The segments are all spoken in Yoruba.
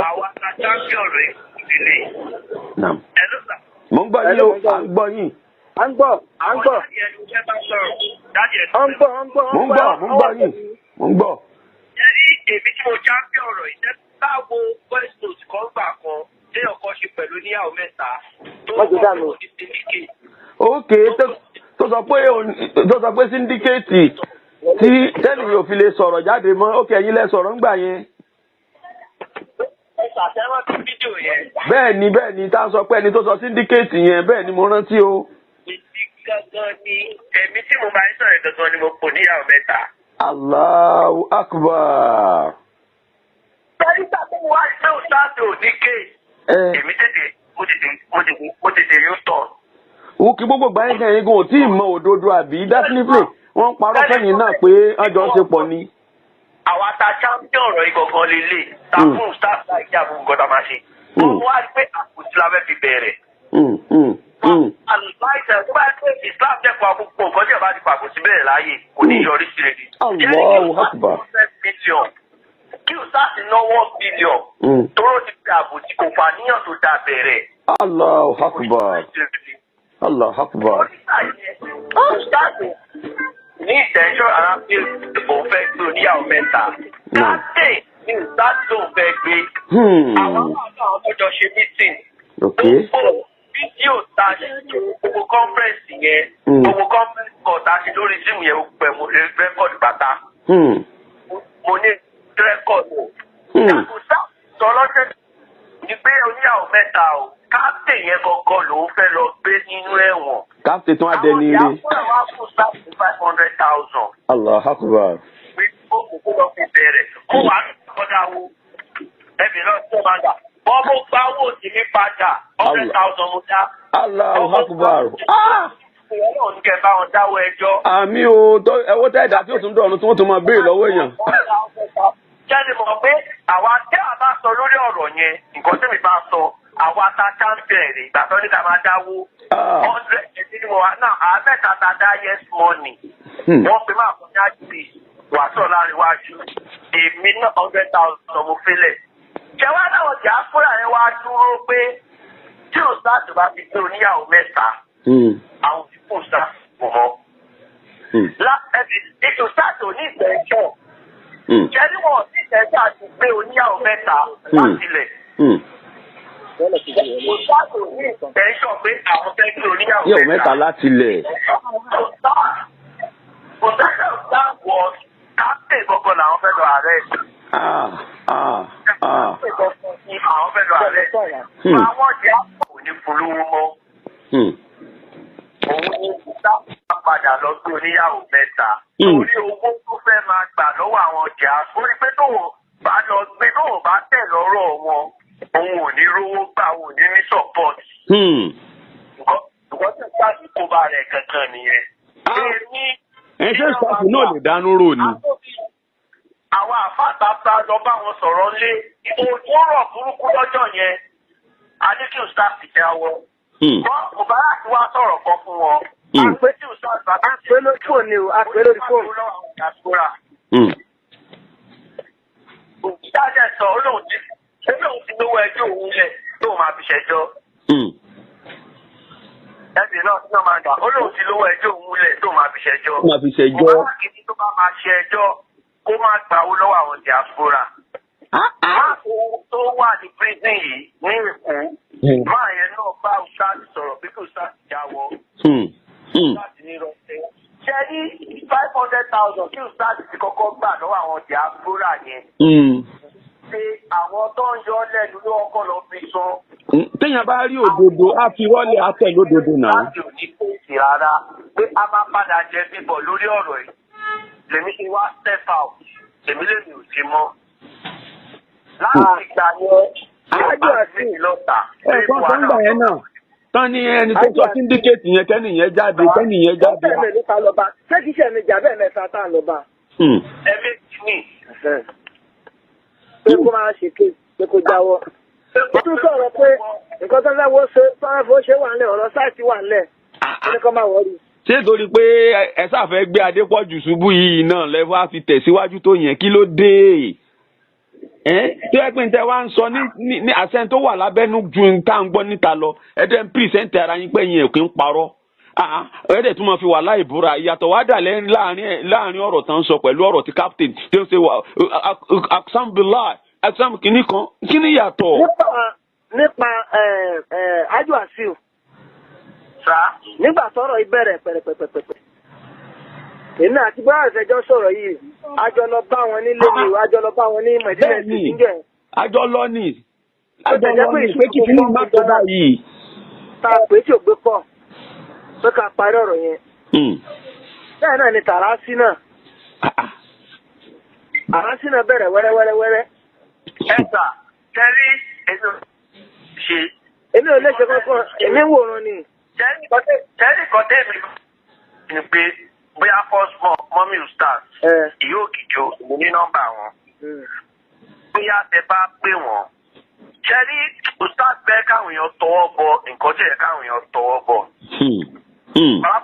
Àwa ta champion rẹ̀ ìdílé. Naam. Ẹ ló sà. Mo ń gbọ́ yín o, à ń gbọ́ yín. À ń gbọ́, à ń gbọ́. Àwọn daddy ẹni fẹ́ bá sọ̀rọ̀. Daddy ẹ̀ À ń gbọ́, à ń gbọ́. Mo ń gbọ́, mo ń gbọ́ yín, mo ń gbọ́. Ẹ rí èmi tí mo champion ọ̀rọ̀ yìí, tẹ́ bá wo voice note kan gbà kan téèyàn kan ṣe pẹ̀lú níyàwó mẹ́ta tó Wọ́n ti dànù. kọ́ ní syndicate. Ok, tó sọ pé syndicate tí tẹ́lẹ̀ yóò fi lè sọ̀rọ̀ jáde mọ́. Ok, ẹ̀yin lẹ sọ̀rọ̀ ńgbà yẹn. Ẹ ṣàtẹ́wọ́n sí fídíò yẹn. Bẹ́ẹ̀ ni, bẹ́ẹ̀ ni, tá a sọ pé ẹni tó sọ syndicate yẹn, bẹ́ẹ̀ ni, mo rántí o. Èmi gangan ni, èmi tí mo bá ń sọ̀rọ̀ gangan ni mo pò níyàwó mẹ́ta. Allahu Akbar. Sẹ́ríkà tó wá ṣé ò sáàtì ò ní ké. Ẹ Èmi tètè mo tètè rí tọ̀. Òun kí gbogbo gbà yẹn, kẹ́yìn gan ò tí ì mọ òdodo, àbí? Definitely wọ́n ń parọ́ fẹ́yìn náà pé wọ́n jọ ń ṣe pọ̀ ni. Àwa ta champion ọ̀rọ̀ yìí gangan lélẹ̀. Ta fún staff láì jẹ́ àbúrò nǹkan tá a máa ṣe. Wọ́n wá rí pé àpòtí la fẹ́ fi bẹ̀rẹ̀. Aláìsàn tó bá yẹ pé Islam dẹ́kun àkókò nǹkan tí ọba ti pàgò sí bẹ̀rẹ̀ láàyè kò ní yọrí sí rere. Allahu Akbar. Billion kí o sáà ti náwó billion tóró ti fi àbòsí kò fà níyàn tó da bẹ̀rẹ̀. Allahu Akbar. Allahu Akbar. Ní intention ara pé òun fẹ́ gbé oníyàwó mẹ́ta. Káàtì ní ìsáàtì lòun fẹ́ gbé. Àwọn àwọn àwọn tó jọ ṣe meeting. Gbogbo fídíò tá a ṣe, gbogbo conference yẹn, gbogbo conference call tá a ṣe lórí Zoom yẹn, gbogbo ẹ̀ mo record pátá. Mo ní record. Yàtọ̀ sọ lọ́jọ́ ní pé oníyàwó mẹ́ta o, captain yẹn gangan lòún fẹ́ lọ gbé nínú ẹ̀wọ̀n. Captain tún á dẹni ire. Àwọn ìyá wa fún sáfù 500,000. Allahu Akbar. Pé kó kó lọ fi bẹ̀rẹ̀ kó wàá kọ́dà wo ẹbí náà tó máa gbà. Wọ́n mo gba owó tèmi padà, 100,000 mo dá. Allahu Akbar. Ah! Ìwọ náà ní kẹ́ bá wọn dáwọ́ ẹjọ́. Àmì o, tó ẹwọ́ tẹ́ ẹ̀dá tí ó tún dọ̀run tí wọ́n tún máa béèrè lọ́wọ́ èèyàn. Jẹ́ni mọ̀ pé àwa tẹ́ a bá sọ lórí ọ̀rọ̀ yẹn, nǹkan tí mi bá sọ, àwa ta champion rè ìgbà tó ní ká máa dáwó. 100 ẹ̀sìn ni mo wà náà, àádọ́ta ta dá yes money. Wọ́n fi máa kọjá sí wàásù láàrin iwájú. Èmi náà 100,000 mo fílẹ̀. Ṣẹ̀wá náà diaspora yẹn wá dúró pé tí òsáàtì bá fi gbé oníyàwó mẹ́ta, àwọn òsìkò sáà kò mọ́. Ètò sáàtì ò ní ìgbẹ́jọ́. Ṣẹ́ni wọn ní ìgbẹ́jọ́ àti gbé oníyàwó mẹ́ta láti ilẹ̀. Kò sáàtì ò ní ìgbẹ́jọ́ pé àwọn fẹ́ gbé oníyàwó Yẹ̀wò mẹ́ta láti ilẹ̀. Kò sáàtì wọ captain gbọ́gbọ́ làwọn fẹ́ lọ arrest. Ah, ah, ah. Captain gbọ́gbọ́ ni àwọn fẹ́ lọ arrest. Àwọn jẹ́ kò ní fún lówó mọ́. Òun ní ìta padà lọ gbé oníyàwó mẹ́ta. Torí owó tó fẹ́ máa gbà lọ́wọ́ àwọn ọjà, ó rí pé tóun bá lọ gbé, tóun bá tẹ̀ lọ́rọ̀ wọn, òun ò ní rówó gbà, òun ò ní ní support. Nǹkan tí ìgbà tí kò bá rẹ̀ kankan nìyẹn. Èmi Ẹ ṣé ìsàkùn náà lè dánú rò ni? Àwọn àfáàtà bá lọ bá wọn sọ̀rọ̀ lé òjò rọ̀ burúkú lọ́jọ́ yẹn. Adékì ustaz ti jáwọ́. Wọ́n Mubarak wá sọ̀rọ̀ kan fún wọn. Àpé tí ustaz bá A pè lórí fóònù o, a pè lórí fóònù. Ìdájẹ́ sọ ó lóun ti lówó ẹjọ́ òun lẹ̀ tó máa fi ṣẹjọ́. Ẹbí náà tí wọ́n máa gbà, ó lóun ti lówó ẹjọ́ òun lẹ̀ tó máa fi ṣẹjọ́. Ó máa fi ṣẹjọ́. Mubarak ní tó bá máa ṣe ẹjọ́, kó má gbàwó lọ́wọ́ àwọn diaspora. Máa tó wà ní prison yìí ní Èkó. Máa yẹn náà bá Ustaz sọ̀rọ̀ bí kò Ustaz jáwọ́. Ustaz ní rọ̀ṣẹ́. Ṣé ní 500,000 tí Ustaz ti kọ́kọ́ gbà lọ́wọ́ àwọn diaspora yẹn? Ṣé àwọn tó ń yọ lẹ́nu ló kọ́kọ́ lọ fi san? Téèyàn bá rí òdodo, á fi rọ́lẹ̀, á tẹ̀ lódodo náà. Láti ò ní pèsè rárá pé a máa padà jẹ bíbọ̀ lórí ọ̀rọ̀ yìí. Lèmi ṣe wá step out. Èmi lèmi ò ṣe mọ́. Láti ìgbà yẹn, Ájú àti lọ́tà. Ẹ̀kọ́ tó ń gbà yẹn náà tán ní ẹni tó sọ syndicate yẹn, kẹ́ni yẹn jáde, kẹ́ni yẹn jáde. Bẹ́ẹ̀ mẹ́lú ta lọ bá. Ṣé kìí ṣe ẹ̀mejì abẹ́ mẹ́ta tá à ń lọ bá? Ẹbí ní. Pé kó máa ṣe ké, pé kó jáwọ́. Ó tún sọ̀rọ̀ pé nǹkan tó fẹ́ wo ṣe, tó fẹ́ fowó ṣe wà nílẹ̀, ọ̀rọ̀ site wà nílẹ̀. Ó ní kó máa worry. Ṣé torí pé ẹ sáfẹ́ gbé Adépọ̀jù ṣubú yìí náà lẹ́fọ́ á fi tẹ̀síwájú tó yẹn? Kí ló dé? Tó yẹ pé n tẹ wá ń sọ ní àṣẹ tó wà lábẹ́nú ju n tá à ń gbọ́ níta lọ, ẹ dẹ́ ń present ara yín pé yín ò kí ń parọ́. Ah, ẹ dẹ̀ tún máa fi wà láì búra. Ìyàtọ̀ wá dà láàrin ọ̀rọ̀ tó ń sọ pẹ̀lú ọ̀rọ̀ tí captain tó ń ṣe wà aksambila aksam kìíní kan, kíní yàtọ̀. Nípa Ájú Àṣìw. Sá. Nígbà tọ́rọ̀ yìí bẹ̀rẹ̀ pẹ̀rẹ̀pẹ̀pẹ̀pẹ̀, èmi àti bọ́lá ìfẹjọ́ sọ̀rọ̀ yìí, a jọ lọ bá wọn nílé ni o, a jọ lọ bá wọn ní Mẹ̀dínà. Bẹ́ẹ̀ni. Ìsìnjẹ́. Àjọ lọ ní àjọ tẹ̀jẹ́ lọ pé ní ìṣúná pé kí fún má tó báyìí. Tá a pè é tí ò gbé pọ̀ pé ká parí ọ̀rọ̀ yẹn. Bẹ́ẹ̀ náà ni Tàràsí náà. Ah, ah. Tàràsí náà bẹ̀rẹ̀ wẹ́rẹ́wẹ́rẹ́wẹ́rẹ́. Ẹ sà, tẹ́rí èmi ò ṣe. Èmi ò lè ṣe kankan, èmi ń wòran ni. Tẹ́rí kan tẹ́mi ni pé bóyá first mummy start ìyá òkìjọ, èmi ní nọ́mbà wọn. Bóyá tẹ bá pè wọ́n. Ṣẹ́rí ustaz bẹ́ẹ̀ káwọn èèyàn tọwọ́ bọ nǹkan tí ẹ̀ káwọn èèyàn tọwọ́ bọ. Màá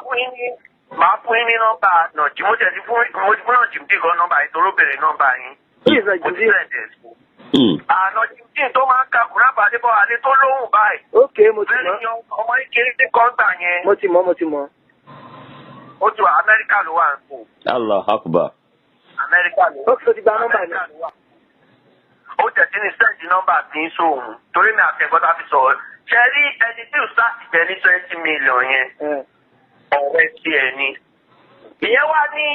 fún yín ní nọ́mbà Nàjí. Mo tẹ̀ sí fún, mo ti fún Nàjí bí gan nọ́mbà yín torí ó béèrè nọ́mbà yín. Who is Mo ti Nàjí? send ẹ̀ sí. Àná jíjí tó máa ń ka kùrán bàdébọ̀ àlẹ́ tó lóhùn báyìí. Ok, mo ti Bẹ́ẹ̀ mọ̀. ni ọmọ ìkéré tí kan gbà yẹn. Mo ti mọ̀, mo ti mọ̀. Ó ti wà, Amẹ́ríkà ló wà ń kù. Allah akbar. Amẹ́ríkà ló Ok, o ti gba nọ́mbà mi. Amẹ́ríkà ló wà. Ó tẹ̀sí ní send nọ́mbà tí ń sóhun torí mi àti ẹ̀gbọ́n tá a fi sọ̀rọ̀. Ṣé rí ẹni tí ustaz ti jẹ ní 20 million yẹn? Ọ̀rẹ́ tiẹ̀ ni. Ìyẹn wá ní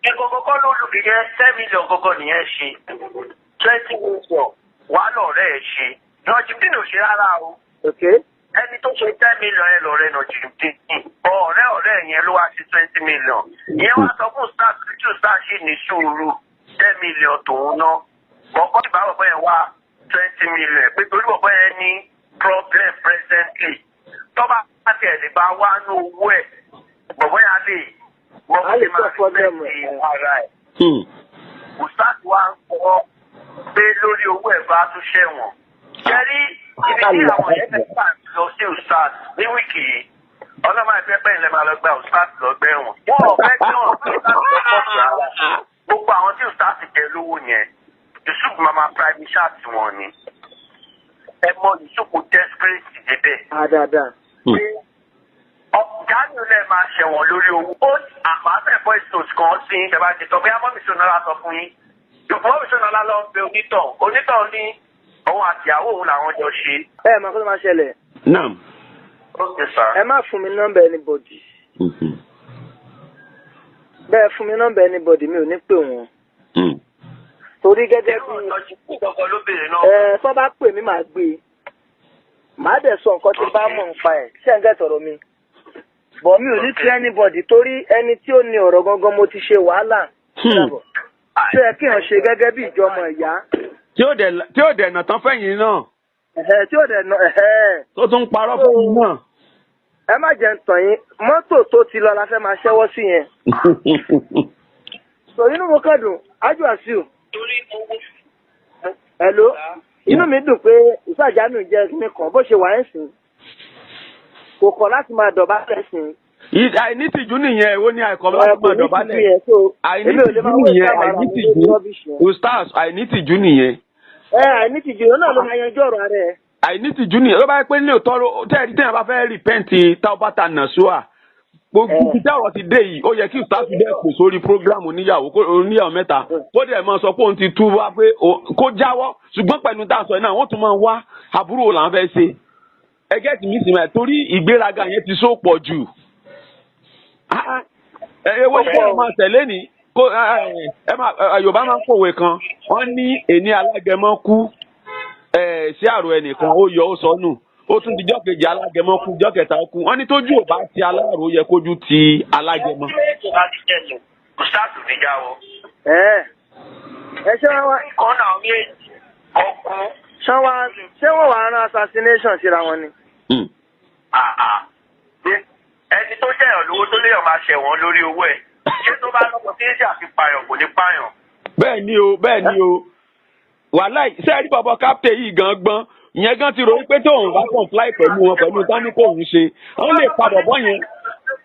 ẹ̀kọ́ kọ́kọ́ ló lù ìyẹn 10 million kọ́kọ́ nìyẹn ṣe. 20 million wà lọ́rẹ́ ẹ̀ ṣe. Nọ̀jìmdín ò ṣe rárá o. Ẹni tó ṣe 10 million yẹn lọ́rẹ́ Nọ̀jìmdín. Ọ̀rẹ́ ọ̀rẹ́ yẹn ló wá sí 20 million. Ìyẹn wá sọ fún star tí star ṣì ní sùúrù 10 million tòun ná. Kọ̀ọ̀kan ìbá bọ̀bọ̀ yẹn wá 20 million pé torí bọ̀bọ̀ yẹn ní problem presently. Tọ́ba àti ẹ̀ lè bá wá ní owó ẹ̀, bọ̀bọ̀ yẹn á lè Á lè bọ́bọ̀ sọ problem ẹ̀. máa ara ẹ̀. Ustaz wa ń kọ́ pé lórí owó ẹ̀ bá tún ṣẹ̀wọ̀n. Ṣẹ́rí ibi tí àwọn yẹn fẹ́ gbà lọ sí ustaz ní week yìí. Ọlọ́mọ ẹgbẹ́ pẹ́yìn lẹ́ máa lọ gba ustaz lọ́gbẹ́ wọn. Wọ́n ò fẹ́ kí wọ́n fi ustaz lọ́pọ̀ sí ara. Gbogbo àwọn tí ustaz jẹ lówó yẹn, Yusuf mama private chat wọn ni. Ẹ mọ Yusuf desperate débẹ̀. Ah, dáadáa. Jamiu lẹ máa ṣẹ̀wọ̀n lórí owó. Ó àpáfẹ́ voice note kan sí ìjọba ti sọ bóyá mummy Ṣọ́nọ́lá sọ fún yín. Mummy Ṣọ́nọ́lá lọ bẹ onítàn. Onítàn ní òun àtìyàwó òun làwọn jọ ṣe. Ẹ máa kó tó máa ṣẹlẹ̀. Naam. Okay, sir. Ẹ má fún mi nọ́mbà anybody. Bẹ́ẹ̀ fún mi nọ́mbà anybody, mi ò ní pè wọ́n. Torí gẹ́gẹ́ bí Ìjọba ló béèrè náà. Ẹ tó bá pè mí, màá gbé e. Màá dẹ̀ sọ nǹkan tí bá mọ̀ nípa ẹ̀. Ṣé ẹ̀ ń gẹ̀ sọ̀rọ̀ mi? Bọ̀ mi ò ní ti anybody torí ẹni tí ó ní ọ̀rọ̀ gangan, mo ti ṣe wàhálà. Ṣé ẹ kí hàn ṣe gẹ́gẹ́ bí ìjọmọ ìyá? Tí ó dẹ̀ nà tán fẹ̀yìn náà. Ẹ̀hẹ́, tí ó dẹ̀ nà ẹ̀hẹ́. Tó tún parọ́ fún yín náà. Ẹ má jẹ́ ń tàn yín, mọ́tò tó ti lọ la fẹ́ máa ṣẹ́wọ́ sí yẹn. So inú mo kàn dùn, Ájú Àṣìw. Torí owó. Hello, inú mi dùn pé ìsàjánu jẹ́ nìkan bó ṣe wà ń sìn. Kò kọ̀ láti máa dọ̀bálẹ̀ sìn. Àìnítìjú nìyẹn. Èwo ni àìkọ́ láti máa dọ̀bálẹ̀? Àìnítìjú. Àìnítìjú nìyẹn, àìnítìjú. Ustaz, àìnítìjú nìyẹn. Ẹ àìnítìjú náà ló máa yanjú ọ̀rọ̀ rẹ̀. Àìnítìjú nìyẹn. Ló bá yẹ pé ní òótọ́ tẹ́ẹ̀rí tẹ́yàn bá fẹ́ repent taubata nasuha, gbogbo ibi tí ọ̀rọ̀ ti dé yìí, ó yẹ kí ustaz dẹ̀ pè sórí program oníyàwó oníyàwó mẹ́ta, kó dẹ̀ máa sọ pé òun ti tú wá pé kó jáwọ́. Ṣùgbọ́n pẹ̀lú tá a sọ yìí náà, wọ́n tún máa wá àbúrò làwọn fẹ́ ṣe ẹgẹ́ tì mí sì máa torí ìgbéraga yẹn ti só pọ̀ jù. Ẹ ewé kí ẹ máa tẹ̀lé ní kó ẹ máa Yorùbá máa ń pòwe kan, wọ́n ní èní alágẹmọ kú sí àrò ẹnìkan, ó yọ ó sọnù, ó tún di jọ́ kejì alágẹmọ kú, jọ́ kẹta ó kú. Wọ́n ní tójú ò bá ti aláàrò, yẹ kójú ti alágẹmọ. Ustaz ní jáwọ́. Ẹ ẹ ṣé wọ́n wá Kan náà méjì ọkùn. Ṣé wọ́n wá rán assassination síra wọn ni? Ẹni tó jẹ́yàn lówó tó léèyàn máa ṣẹ̀wọ̀n lórí owó ẹ̀. Ṣé tó bá lọ́kọ̀ tí ń ṣàfipáyàn kò ní pààyàn? Bẹ́ẹ̀ ni o, bẹ́ẹ̀ ni o. Wàhálà sẹ́ẹ̀rí bọ̀bọ̀ captain yìí gan gbọ́n. Ìyẹn gan ti rò wípé tóun bá comply pẹ̀lú wọn, pẹ̀lú tání kóun ṣe, wọ́n lè pa bọ̀bọ̀ yẹn.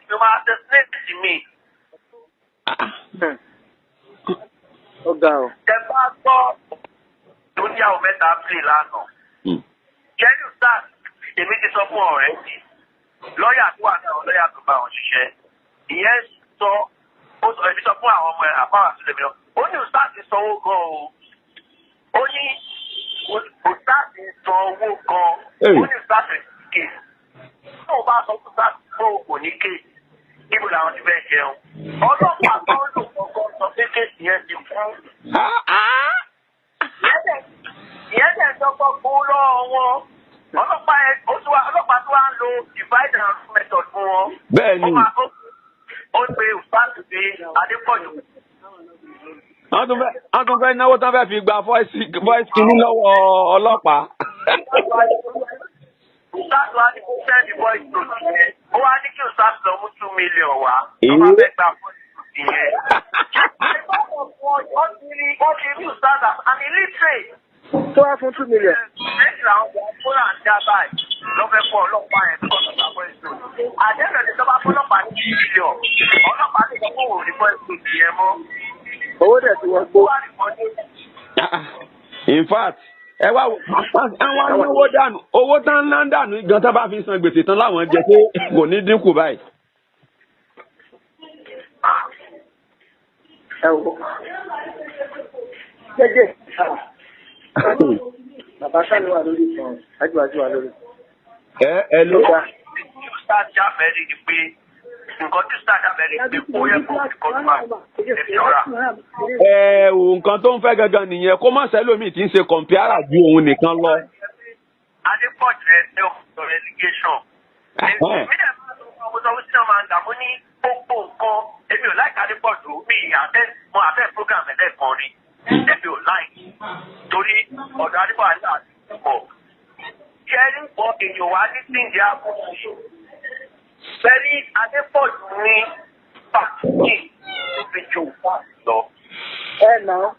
Ló máa assassinate mi. Ó ga o. Tẹ bá gbọ́ tó níyàwó mẹ́ta play lánàá. Jerry Stars, èmi ti sọ fún ọ̀rẹ́ mi, lọ́ọ̀yà tó wà náà, lọ́ọ̀yà tó bá wọn ṣiṣẹ́. Ìyẹn sọ, ó sọ, èmi sọ fún àwọn ọmọ ẹ̀ àbáwá sílẹ̀ mi lọ. Ó ní Ustaz ti sanwó gan o. Ó ní Ustaz ti san owó gan. Ó ní Ustaz ti case. Tó o bá sọ fún Ustaz pé o kò ní case, ibo làwọn ti fẹ́ jẹun? Ọlọ́pàá tó ń lò kọ̀ọ̀kan sọ pé case yẹn ti kú. Ìyẹn dẹ̀ dọ́gbọ́n gbowó lọ́wọ́ wọn. Ọlọ́pàá yẹn, ó tún wá, ọlọ́pàá tó wá ń lo divide and rule method fún wọn. Bẹ́ẹ̀ ni. Ó máa ó pe Ustaz pé Adépọ̀jù. Wọ́n tún fẹ́ náwó tán, fẹ́ fi gba voice kìíní lọ́wọ́ ọlọ́pàá. Ustaz wa ní kó send voice note yẹn. Ó wá ní kí Ustaz lọ mú 2 million wá. Wọ́n máa fẹ́ gba voice note yẹn. Wọ́n ti rí Ustaz as an illiterate. Tó wá fún 2 million. Méjì làwọn ọmọ fúlà ń dá báyìí lọ́fẹ́ fún ọlọ́pàá yẹn tó kọ́ voice note. Àdéhùn ẹni tó bá fún ọlọ́pàá ní 2 million. Ọlọ́pàá lè sọ fún òun ní voice note yẹn mọ́. Owó dẹ̀ ti wọ́n gbó. Ó wá ní kan ní In fact, ẹ wá àwọn náwó dànù, owó tán ná dànù gan tán bá fi san gbèsè tán láwọn jẹ pé kò ní dínkù báyìí. Ẹ wò jẹ́jẹ́, bàbá sani wà lórí ìtàn, ájúwájú wà lórí. Ẹ ẹ ló. Tí Ustaz Jaferi ni pé nǹkan tí Ustaz Jaferi ni pé ó yẹ kó fi kọ́ tó máa ẹ̀mí ọ̀rá. Ẹ ò, nǹkan tó ń fẹ́ gangan nìyẹn, kó má sẹ́lómi tí ń ṣe compare ju òun nìkan lọ. Adépọ̀jù ẹ̀ ní ọ̀rọ̀ relegation. Èmi dẹ̀ máa ń sọ fún ọmọ sọ fún sinimá máa ń dààmú ní gbogbo nǹkan. Èmi ò like Adépọ̀jù, mi àtẹ mo àfẹ́ program ẹlẹ́ẹ̀kan rí. Èmi ò like torí ọ̀dọ̀ Adépọ̀jù àti pọ̀. Kẹ́rí pọ̀ èèyàn wá ní síndìí àbúrò yìí. Fẹ́rí Adépọ̀jù ní pàtàkì tó fi ju òun lọ. Ẹ nà ó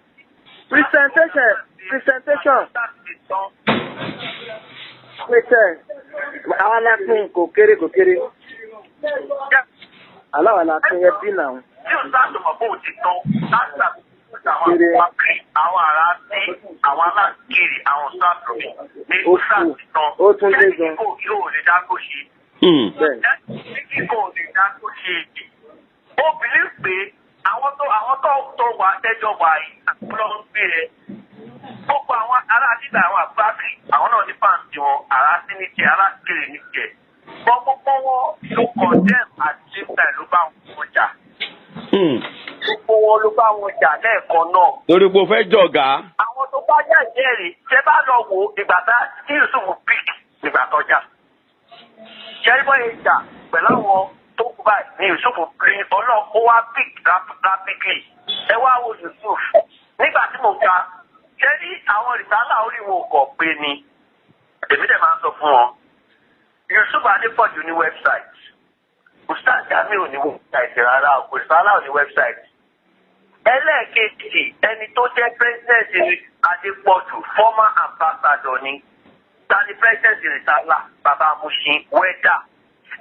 presentation present àwọn alápín kò kéré, kò kéré, aláwọ̀ alápín yẹn bí nà ó. Tí o sáà tó mọ̀ bó o ti tán láti àkókò àwọn àwọn ará sí àwọn aláǹkiri àwọn sáàtò ní Ó sáà kù. ti tán. Ó tún dé gan. Kò yóò lè dá kó ṣe. Bẹ́ẹ̀. Kò lè dá kó ṣe. Ó bìlí pé àwọn tó wà tẹ́jọ́ wà yìí ló ń gbé ẹ. Gbogbo àwọn ará dídà, àwọn àgbákì, àwọn náà ní fáǹtì wọn, ará sí ní tiẹ̀, aláǹkiri ní tiẹ̀. Gbogbo wọn ló condemn at the same time ló bá wọn jà. Gbogbo wọn ló bá wọn jà lẹ́ẹ̀kan náà. Torí pé o fẹ́ jọ̀gá. Àwọn tó bá jà jẹ́rìí ṣé bá lọ wo ìgbà tá tí Yusuf pick nígbà tó jà. Ṣẹ́rí bọ́ yẹn jà pẹ̀lú àwọn tó kú báyìí ní Yusuf rí ọlọ́ọ̀ ó wá pick rapidly. Ẹ wá wo Yusuf nígbà tí mo ga, ṣẹ́rí àwọn rìsálà orí wọn kọ̀ pé ni èmi dẹ̀ máa ń sọ fún wọn. Yusuf Adépọ̀jù ní website. Ustaz Jamiu ní website rárá o, rìsálà ò ní website. Ẹlẹ́ẹ̀kejì, ẹni tó jẹ́ president Adépọ̀jù, former ambassador ni. Tani president rìsálà? Bàbá Mushin wẹ́dà.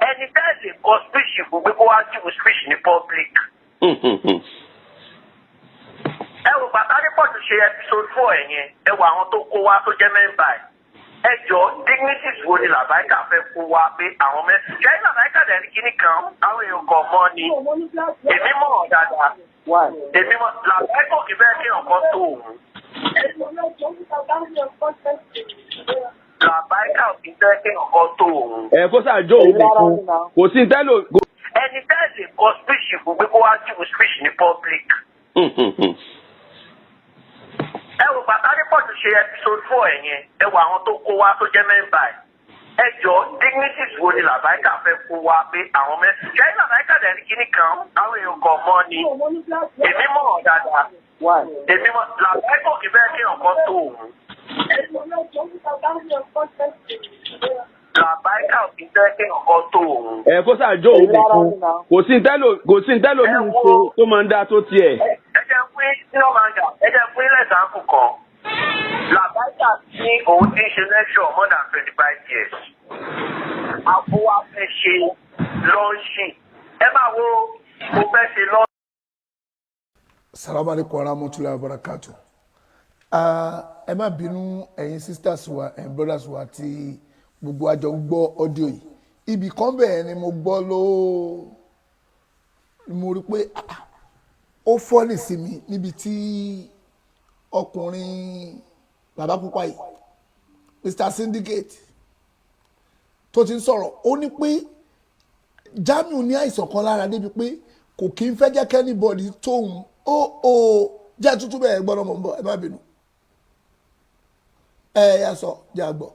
Ẹni tẹ́ lè kọ speech fún pé kó wá give speech ní public. Ẹ wò bàtà Adépọ̀jù ṣe episode 4 ẹ̀ yẹn, ẹ wò àwọn tó kó wá tó jẹ́ member ẹ̀. Ẹ jọ, dignities wo ni Làbáìkà fẹ́ kó wá pé àwọn mẹ́? Ṣé Làbáìkà dẹ̀ ní kíní kan àwọn èèyàn kan mọ́ ni? Èmi mọ̀ ọ́ dáadáa. Èmi mọ̀ Làbáìkà kì í fẹ́ kí nǹkan tó òun. Làbáìkà kì í fẹ́ kí nǹkan tó òun. Ẹ kó sàjọ òun nìkan, kò sí tẹ́lò. Ẹni tẹ́ lè kọ speech fún pé kó wá give speech ní public. Ẹ wò bàtà Adépọ̀jù ṣe episode 4 ẹ̀ yẹn, ẹ wò àwọn tó kó wá tó jẹ́ member ẹ̀. Ẹ jọ, dignities wo ni Làbáìkà fẹ́ kó wá pé àwọn mẹ́? Ṣé Làbáìkà dẹ̀ ní kíní kan àwọn èèyàn kan mọ́ ni? Èmi mọ̀ ọ́ dáadáa. Èmi mọ̀ Làbáìkà kì í fẹ́ kí nǹkan tó òun. Làbáìkà kì í fẹ́ kí nǹkan tó òun. Ẹ kó sàjọ òun nìkan, kò sí tẹ́lò mi ń ṣe tó máa ń dá tó tiẹ̀. Ẹ jẹ́ pín ní ọmọ àjà, ẹ jẹ́ pín lẹ́sàmpù kan. Làbáìkà ní òun ti ń ṣe lecture more than 25 years. Àbò wa fẹ́ ṣe launching. Ẹ máa wo, mo fẹ́ ṣe launching. Salamu alaikum warahmatullahi wabarakatuh. Ah, ẹ má bínú, ẹ̀yin sisters wa, ẹ̀yin brothers wa tí gbogbo àjọ ń gbọ́ audio yìí. Ibì kan bẹ́ẹ̀ ni mo gbọ́ ló mo rí pé, ah, ó funny sí mi níbi tí ọkùnrin bàbá pupa yìí, Mr Syndicate, tó ti ń sọ̀rọ̀. Ó ní pé Jamiu ní àìsàn kan lára débi pé kò kí ń fẹ́ jẹ́ kí anybody tóun ó jẹ́ tuntun bẹ́ẹ̀ gbọ́dọ̀. Mọ̀ ń bọ̀, ẹ má bínú, ẹ yà sọ jẹ́ àgbọ̀.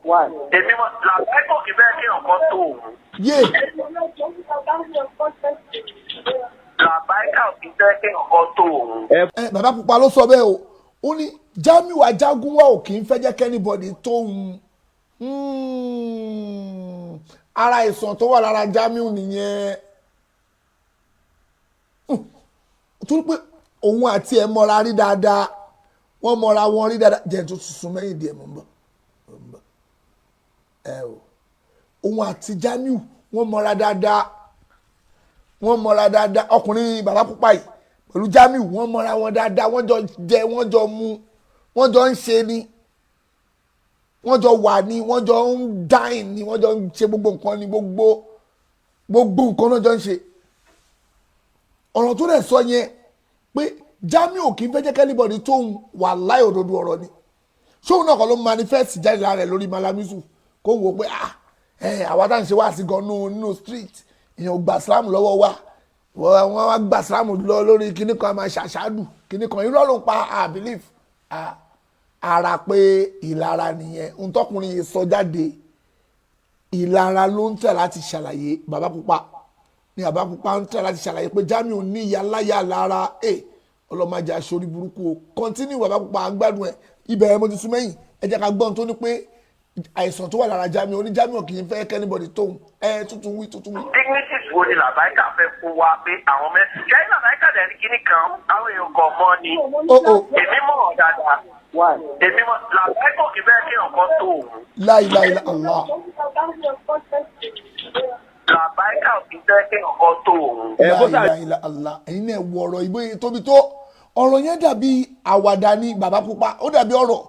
Èmi mọ làbáìkà kì í fẹ́ kí nǹkan tó òun. Yé. Làbáìkà kì í fẹ́ kí nǹkan tó òun. Ẹ bàbá pupa ló sọ bẹ́ẹ̀ o. Ó ní Jamiu Ajagunwa ò kì í fẹ́ jẹ́ kí anybody tóun. Ara àìsàn tó wà lára Jamiu nìyẹn, torí pé òun àti ẹ̀ mọ́ra rí dáadáa, wọ́n mọ́ra wọn rí dáadáa. Jẹ́ tó tuntun mẹ́yìn díẹ̀, mọ̀ ń bọ̀, mọ̀ ń bọ̀. Ẹ o, òun àti Jamiu, wọ́n mọ́ra dáadáa, wọ́n mọ́ra dáadáa. Ọkùnrin bàbá pupa yìí pẹ̀lú Jamiu, wọ́n mọ́ra wọn dáadáa. Wọ́n jọ jẹ, wọ́n jọ mu, wọ́n jọ ń ṣe ni, wọ́n jọ wà ní, wọ́n jọ ń dine ni, wọ́n jọ ń ṣe gbogbo nǹkan ní, gbogbo gbogbo nǹkan náà jọ ń ṣe. Ọ̀rọ̀ tó dẹ̀ sọ yẹn pé Jamiu kì í fẹ́ jẹ́ kí anybody tóun, wà láì òdodo ọ̀rọ̀ ni. Ṣóun náà kọ́ ló manifest jáde lára rẹ̀ lórí Malam Yusuf, kó wò ó pé, ah, ẹ àwa tá à ń ṣe wá sí gan nínú street, èèyàn gba Islam lọ́wọ́ wa, wọ́n wá gba Islam lọ lórí kíní kan, a máa ṣàṣàdù kíní kan. Irọ́ ló ń pa. I believe, ah, ara pé ìlara nìyẹn. Ohun tọkùnrin yìí sọ jáde, ìlara ló ń tẹ̀ láti ṣàlàyé. Bàbá pupa ní, bàbá pupa ń tẹ̀ láti ṣàlàyé pé Jamiu ní ìyá láyà lára. Ẹ ọlọ́mọdé aṣọ́rí burúkú o. Continue, bàbá pupa, à ń gbádùn ẹ. Ibẹ̀ mo ti sún mẹ́yìn. Ẹ jẹ́ ká gbọ́n tó ní pé àìsàn tó wà lára Jamiu. Ó ní Jamiu kì í fẹ́ kí anybody tóun. Ẹ tuntun wí, tuntun wí. Dignities wo ni làbáìkà fẹ́ kó wa pé àwọn mẹ́ jẹ́ làbáìkà dẹ̀ ní kíní kan, àwọn èèyàn kan mọ́ ni. Ó Èmi mọ̀ ọ́ dáadáa. Èmi mọ̀ làbáìkà kì í fẹ́ kí nǹkan tó òun. La ilaha illa Allah. Làbáìkà kì í fẹ́ kí nǹkan tó òun. Ẹ bó La sà ilaha illa Allah. Ẹ̀yin náà wọ ọ̀rọ̀ ìbò tóbi tó. Ọ̀rọ̀ yẹn dàbí àwàdà ni, bàbá pupa. Ó dàbí ọ̀rọ̀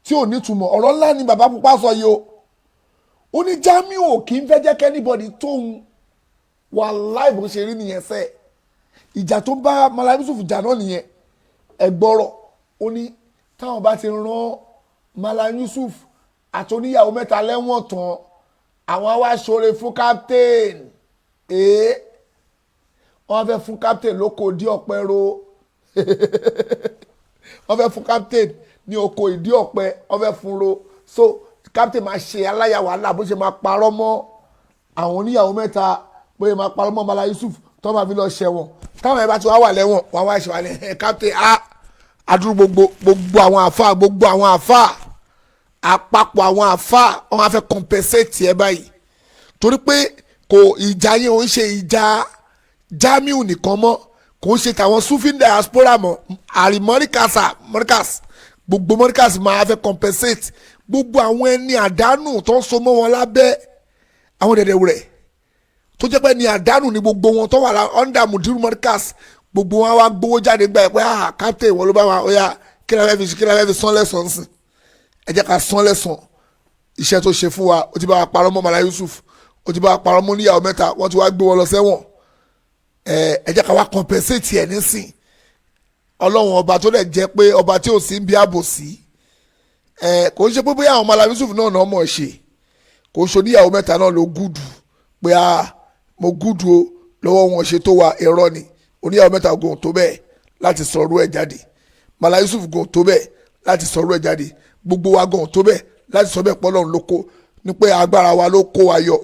tí ò nítumọ̀. Ọ̀rọ̀ ńlá ni bàbá pupa sọ yìí o. Ó ní Jamiu ò kì í fẹ́ jẹ́ kí anybody tóun. Wàláì, bó ṣe rí nìyẹn sẹ́. Ìjà tó bá Malam Yusuf jà náà nìyẹn. Ẹgbọ́rọ̀, ó ní táwọn bá ti rán Malam Yusuf àti oníyàwó mẹ́ta lẹ́wọ̀n tán, àwọn á wá ṣoore fún captain. Ee, wọ́n fẹ́ fún captain lóko ìdí ọ̀pẹ ro. Wọ́n fẹ́ fún captain ní oko ìdí ọ̀pẹ, wọ́n fẹ́ fún ro. So captain máa ṣe aláya wàhálà, bó ṣe máa parọ́ mọ́ àwọn oníyàwó mẹ́ta, bóyá máa parọ́ mọ́ Malam Yusuf tó máa fi lọ ṣẹ̀wọ̀n. Táwọn ẹ̀ bá ti wá wà lẹ́wọ̀n, wọ́n wá ṣe wà lẹ́ captain a adúrú gbogbo gbogbo àwọn àfa, gbogbo àwọn àfa àpapọ̀, àwọn àfa, wọ́n á fẹ́ compensate ẹ báyìí, torí pé kò ìjà yẹn ò ń ṣe ìjà Jamiu nìkan mọ́, kò ń ṣe tàwọn Sufi diaspora mọ́. Àrí mọ́ríkàsà mọ́ríkàs, gbogbo mọ́ríkàs máa fẹ́ compensate gbogbo àwọn ẹni àdánù tó ń so mọ́ wọn lábẹ́ àwọn dẹ̀dẹ̀ rẹ̀, tó jẹ́ pé ní àdánù ni gbogbo wọn tó wà under mudiru mọ́ríkàs. Gbogbo wọn wá gbowó jáde gbà pé, ah, captain wọn ló bá wa, ó yá, kí la fẹ́ fi, kí la fẹ́ fi sán lẹ́sàn-án sìn? Ẹ jẹ́ ká sán lẹ́sàn iṣẹ́ tó ṣe fún wa. Ó ti bá wa parọ́ mọ́ Malam Yusuf, ó ti bá wa parọ́ mọ́ níyàwó mẹ́ta, wọ́n ti wá gbé wọn lọ sẹ́wọ̀n. Ẹ jẹ́ ká wá compensate ẹ̀ nísìn. Ọlọ́run ọba tó dẹ̀ jẹ́ pé ọba tí ò sí ń bí ààbò sí ẹ, kò ń ṣe pé bóyá àwọn Malam Yusuf náà náà mọ̀ ṣe, kò ń ṣe oníyàwó mẹ́ta náà ló gùdù pé a mo gùdù o lọ́wọ́ wọn ṣe tó wa. Irọ́ ni. Oníyàwó mẹ́ta gùn tó bẹ́ẹ̀ láti sọ̀rọ̀ ẹ̀ jáde. Malam Yusuf gùn tó bẹ́ẹ̀ láti sọ̀rọ̀ ẹ̀ jáde. Gbogbo wa gùn tó bẹ́ẹ̀ láti sọ bẹ́ẹ̀ pé Ọlọ́run ló kó ní pé agbára wa ló kó wa yọ.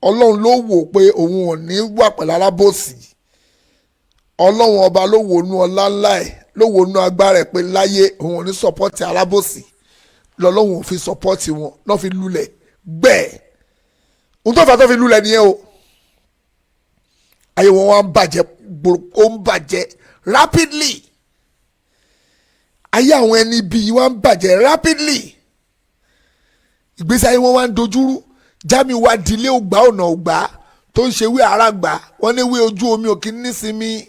Ọlọ́run ló wò pé òun ò ní wà pẹ̀lú alábòsí. Ọlọ́run ọba ló wò nú ọlá ńlá ẹ̀, ló wò nú agbára ẹ̀ pé láyé òun ò ní support alábòsí. Lọ́lọ́run ò fi support wọn lọ́ fi lulẹ̀ gbẹ́ẹ̀. Ohun tó fà tó fi lulẹ̀ nìyẹn o. Ayé wọn wá ń bàjẹ́, ó ń bàjẹ́ rapidly. Ayé àwọn ẹni bíi wá ń bàjẹ́ rapidly. Ìgbésí ayé wọn wá ń dojúrú. Jamiu wá dilé ògbà ọ̀nà ògbà tó ń ṣe wí ara gbà. Wọ́n ní wí ojú omi òkè nísinmi.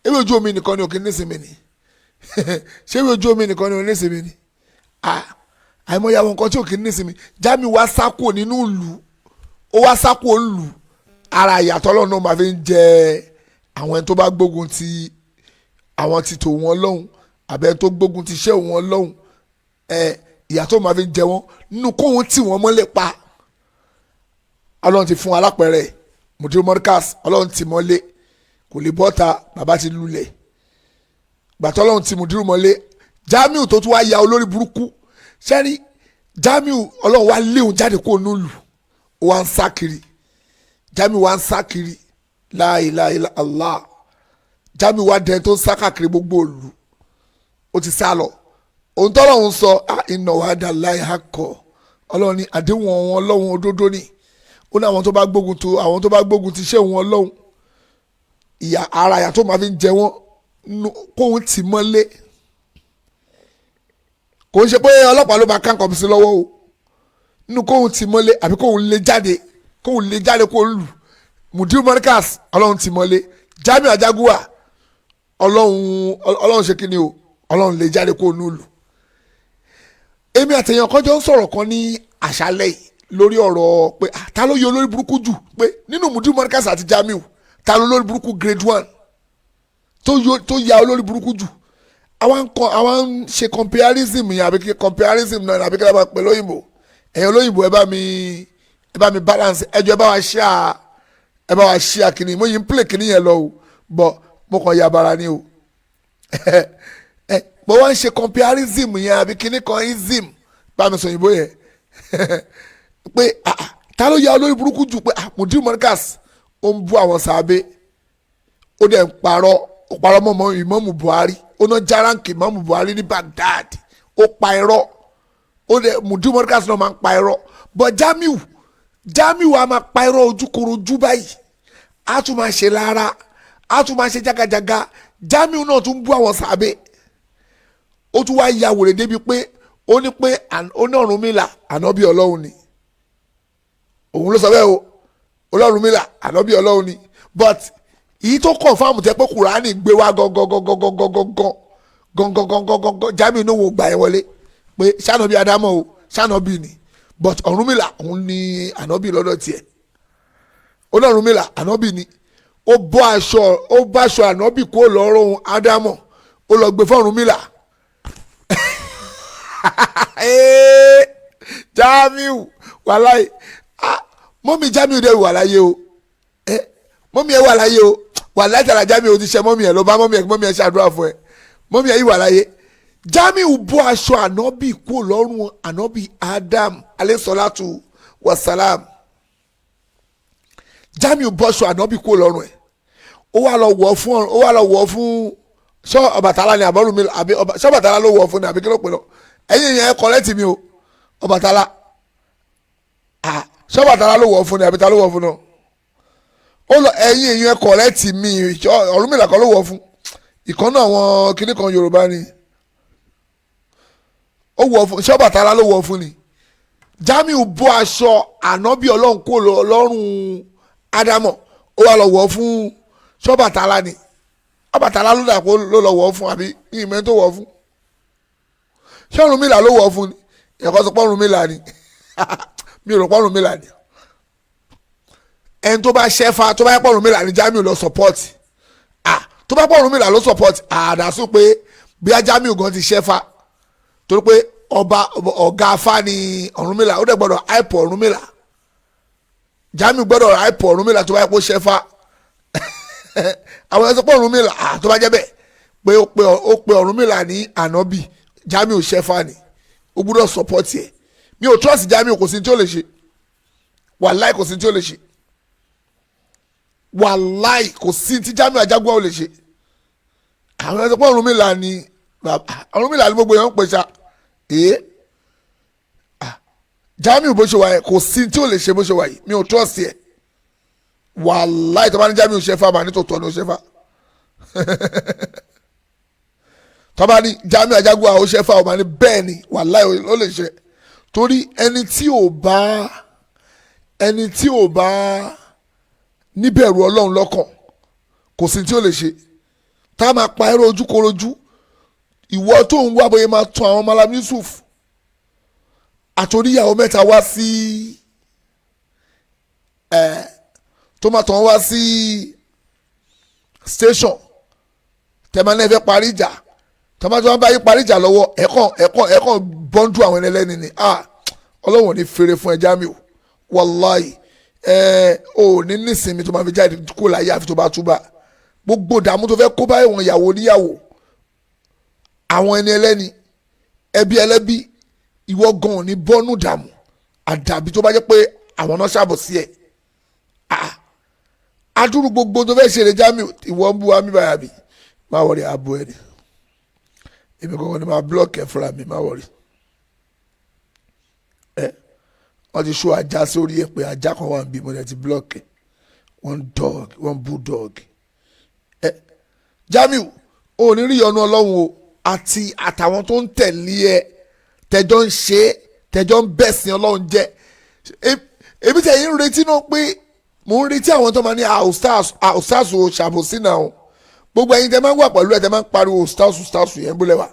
Ewé ojú omi nìkan ni òkè nísinmi ni. Ṣé ewé ojú omi nìkan ni ò nísinmi ni? Àìmọye àwọn nǹkan tí ò kí ń nísinmi. Jamiu wá sá kúrò nínú ìlú, ó wá sá kúrò ńlù. Ara ìyàtọ̀ Ọlọ́run náà máa fi ń jẹ àwọn ẹni tó bá gbógun ti àwọn ti tò wọ́n lọ́hùn, àbẹ́ tó gbógun ti iṣẹ́ wọn lọ́hùn, ẹ ìyàtọ̀ máa fi ń jẹ wọ́n nínú kóhun tí wọ́n mọ́lẹ̀ pa. Ọlọ́run ti fún alápẹ̀rẹ̀ Mudiru Markaz, Ọlọ́run ti mọ́lé, kò lè bọ́ta, bàbá ti lulẹ̀. Gbàtọ́ Ọlọ́run ti Mudiru mọ́lé, Jamiu tó tún wá ya olórí burúkú sẹ́ni Jamiu, Ọlọ́run wá léwu jáde kó nùlù, ó wá ń sá kiri. Jamiu wá ń sá kiri, la ilaha illa Allah. Jamiu wá dẹni tó ń sá káàkiri gbogbo òlu, ó ti sá lọ. Òun tọ́lọ̀ ń sọ inna wa'dallahi haqqo, Ọlọ́run ní àdéhùn wọn Ọlọ́run òdodo ni. Ó ní àwọn tó bá gbógun tó àwọn tó bá gbógun ti ṣé wọn Ọlọ́run, ìyà ara ìyà tó máa fi ń jẹ wọ́n kóun tì mọ́lé. Kò ń ṣe pé ọlọ́pàá ló máa ká nǹkan sí lọ́wọ́ o, nínú kóun tì mọ́lé àbí kóun lé jáde, kóun lé jáde kóun lù. Mudiru Markaz Ọlọ́run tì mọ́lé. Jamiu Ajaguwa Ọlọ́run ṣe kíni o, Ọlọ́run lé jáde kóun lù. Èmi àtẹ̀yàn kan jọ ń sọ̀rọ̀ kan ní àṣálẹ́ yìí lórí ọ̀rọ̀ pé ta ló yẹ olórí burúkú jù, pé nínú Mudiru Markaz àti Jamiu, ta ló lórí burúkú grade 1 tó ya olórí burúkú jù. Àwa ń ṣe comparison yẹn, àbí kí comparison náà, àbí kí ló bá pè lóyìnbó. Ẹ̀yin olóyìnbó, ẹ bá mi balance, ẹ jọ̀ọ́, ẹ bá wa share kìíní. Mo yìí ń play kìíní yẹn lọ o, bọ̀ mo kàn ya bara ni o. Ẹ mo wá ń ṣe comparison yẹn, àbí kìíní kan ism, bá mi sọ òyìnbó yẹn, pé ta ló ya olórí burúkú jù, pé Mudiru Markaz ó ń bú àwọn sàábé, ó dẹ̀ ń parọ́, ó parọ́ mọ́ Ìmáàmù Buhari, ó ná járáǹkì Ìmáàmù Buhari ní Baghdad, ó pa irọ́. Ó dẹ̀ Mudiru Markaz náà máa ń pa irọ́, but Jamiu a máa pa irọ́ ojúkorojú báyìí, a tún máa ṣe lára, a tún máa ṣe jágajàga. Jamiu náà tún bú àwọn sàábé, ó tún wá ya wèrè débi pé ó ní pé ó ní Ọ̀rúnmìlà ànábì Ọlọ́run ni. Òun ló sọ bẹ́ẹ̀ o, Ọlọ́runmìlà ànábì Ọlọ́run ni. But èyí tó confirm tẹ pé Kùránì gbé wá gangan, Jamiu ní òun gbà ẹ wọlé pé sànàbí Ádámọ̀ o, sànàbí ni, but Ọ̀rúnmìlà òun ni ànábì lọ́dọ̀ tiẹ̀. Ọlọ́runmìlà ànábì ni. Ó bọ́ aṣọ, ó bá aṣọ ànábì kó lọ́rùn Ádámọ̀, ó lọ gbé fún Ọ̀rúnmìlà. Jamiu wàláì, mọ́mí Jamiu dẹ̀ wà láyé o, mọ́mí ẹ̀ wà láyé o, wàláì tàrà Jamiu ti ṣe mọ́mí ẹ̀ lọ bá mọ́mí ẹ̀, mọ́mí ẹ̀ ṣàdúrà fún ẹ, mọ́mí ẹ̀ yìí wà láyé. Jamiu bọ́ aṣọ ànábì kó lọ́rùn ànábì Adam aleyhisalatu wasalam. Jamiu bọ́ aṣọ ànábì kó lọ́rùn ẹ̀, ó wà lọ wọ̀ fún, ó wà lọ wọ̀ fún ṣọ Ọbàtálá ni àbọ̀rùnmi àbí ṣọ Ọbàtálá ló wọ̀ fún ni àbí kí ló pè lọ? Ẹ̀yin yẹn kọ́lẹ́tì mi o, Ọbàtálá, ṣọ Ọbàtálá ló wọ̀ fún ni àbí ta ló wọ̀ fún náà? Ó lọ, ẹ̀yin yẹn kọ́lẹ́tì mi, Ọ̀rúnmìlà kọ́ ló wọ̀ fún, ìkànnà àwọn kinní kan Yorùbá ni ó wọ̀ fún, ṣọ Ọbàtálá ló wọ̀ fún ni. Jamiu bọ́ aṣọ ànábì Ọlọ́run kó lọ́rùn Ádámọ̀, ó wà lọ wọ̀ fún ṣọ Ọbàtálá ni. Ọbàtálá ló dà kó ló lọ wọ̀ fún, àbí ìmọ̀ tó wọ̀ fún, ṣé Ọ̀rúnmìlà ló wọ̀ fún ni? Ẹ̀kọ́ sọ pé Ọ̀rúnmìlà ni, mi ò rò pé Ọ̀rúnmìlà ni. Ẹni tó bá ṣẹ́fà tó bá yẹ pé Ọ̀rúnmìlà ni Jamiu lọ support, tó bá pé Ọ̀rúnmìlà ló support, àdásù pé bí Jamiu gan ti ṣẹ́fà, torí pé ọba ọ̀gá afá ni Ọ̀rúnmìlà, ó dẹ̀ gbọ́dọ̀ àìpọ̀ Ọ̀rúnmìlà, Jamiu gbọ́dọ̀ àìpọ̀ Ọ̀rúnmìlà tó bá yẹ kó ṣẹ́fà. Àwọn ẹni sọ pé Ọ̀rúnmìlà tó bá jẹ́ bẹ́ẹ̀ pé ó pe Ọ̀rúnmìlà ní ànábì, Jamiu ṣẹ́fà ni, ó gbọ́dọ̀ support ẹ̀. Mi ò trust Jamiu, kò sí tí ó lè ṣe, wàláì kò sí tí ó lè ṣe, wàláì kò sí tí Jamiu Ajaguwa ò lè ṣe. Àwọn ẹni sọ pé Ọ̀rúnmìlà ni, Ọ̀rúnmìlà ni gbogbo yẹn ń pè ṣá. Jamiu bó ṣe wà yẹn kò sí tí ó lè ṣe bó ṣe wà yìí, mi ò trust ẹ̀ wàláì. Tó bá ní Jamiu ṣẹ́fà, màá ní tòótọ́ ni ó ṣẹ́fà. Tó bá ní Jamiu Ajaguwa ó ṣẹ́fà, ó máa ní bẹ́ẹ̀ ni, wàláì ó lè ṣe. Torí ẹni tí ò bá níbẹ̀rù Ọlọ́run lọ́kàn kò sí tí ó lè ṣe. Tá a máa pa ẹrọ ojúkorojú, ìwọ tó ń wá bóyá máa tún àwọn Malam Yusuf, Àtòríyàwó mẹ́ta wá sí ẹ̀, tó máa tàn wá sí station, tẹ̀mánà ẹ fẹ́ parí ìjà, tọ́mátì wọn bá yí parí ìjà lọ́wọ́, ẹ̀kàn bọ́ńdù àwọn ẹlẹ́ni ni. Ah, Ọlọ́run ò ní fèrè fún ẹ, Jamiu. Wàláì, ẹ ò ní nísìnyí tó máa fi jáde kó láyé, àfi tó bá túbà. Gbogbo ìdààmú tó fẹ́ kó bá ìwọ̀n ìyàwó oníyàwó, àwọn ẹni ẹlẹ́ni, ẹbí ẹlẹ́bí, ìwọ gan ò ní bọ́nú dààmú, àdàbí tó bá jẹ́ pé àwọn náà ṣàbọ̀ sí ẹ̀. Ah, adúrú gbogbo tó fẹ́ ṣe lè Jamiu, ìwọ ń bú wa mí báyà bí má wọrí abo ẹ ni. Èmi kankan ni máa block ẹ fúnra mi, má worry. Ẹ wọ́n ti ṣó ajá sórí ẹ pé ajá kan wà níbí, mo lè ti block ẹ. One dog, one bulldog. Ẹ Jamiu, ò ní rí ìyọ́nú Ọlọ́run o, àti àtàwọn tó ń tẹ̀lé ẹ, tẹjọ́ ń ṣe é, tẹjọ́ ń bẹ̀sìn Ọlọ́run jẹ́. Èmi tẹ̀ yín ń retí náà pé mò ń retí àwọn tó máa ní ustaz o ṣàbòsí náà o. Gbogbo ẹ̀yin tẹ máa ń wà pẹ̀lú ẹ̀, tẹ máa ń pariwo ustaz, ustaz yẹn, bó lẹ wà?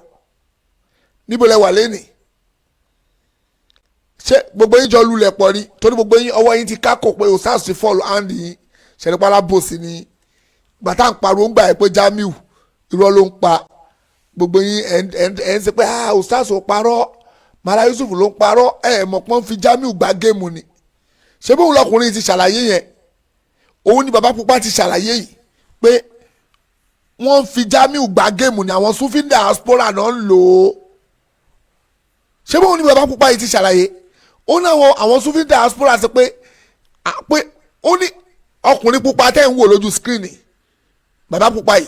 Níbo lẹ wà lẹ́nìí? Ṣé gbogbo yín jọ lulẹ̀ pọ̀ ni? Torí gbogbo yín, ọwọ́ yín ti kákò pé ustaz ti fall hand yín. Ṣẹ̀rípàlà bòsí ni gbàtà ń pariwo ń gbà ẹ̀ pé Jamiu irọ́ ló ń pa. Gbogbo yín ẹ̀ ń ṣe pé, ah, ustaz ò parọ́, Mala Yusuf ló ń parọ́. Ẹ̀ mọ̀ pọ́n fi Jamiu gbá game ni. Ṣé bóun lọkùnrin ti ṣàlàyé yẹn? Òun ni bàbá pupa ti ṣàlàyé yìí pé wọ́n fi Jamiu gbá game ni, àwọn Sufi diaspora náà ń lò ó. Ṣé bóun ni bàbá pupa yìí ti ṣàlàyé? Ó ní àwọn Sufi diaspora sọ pé ó ní ọkùnrin pupa tẹ́ ń wò lójú screen, bàbá pupa yìí,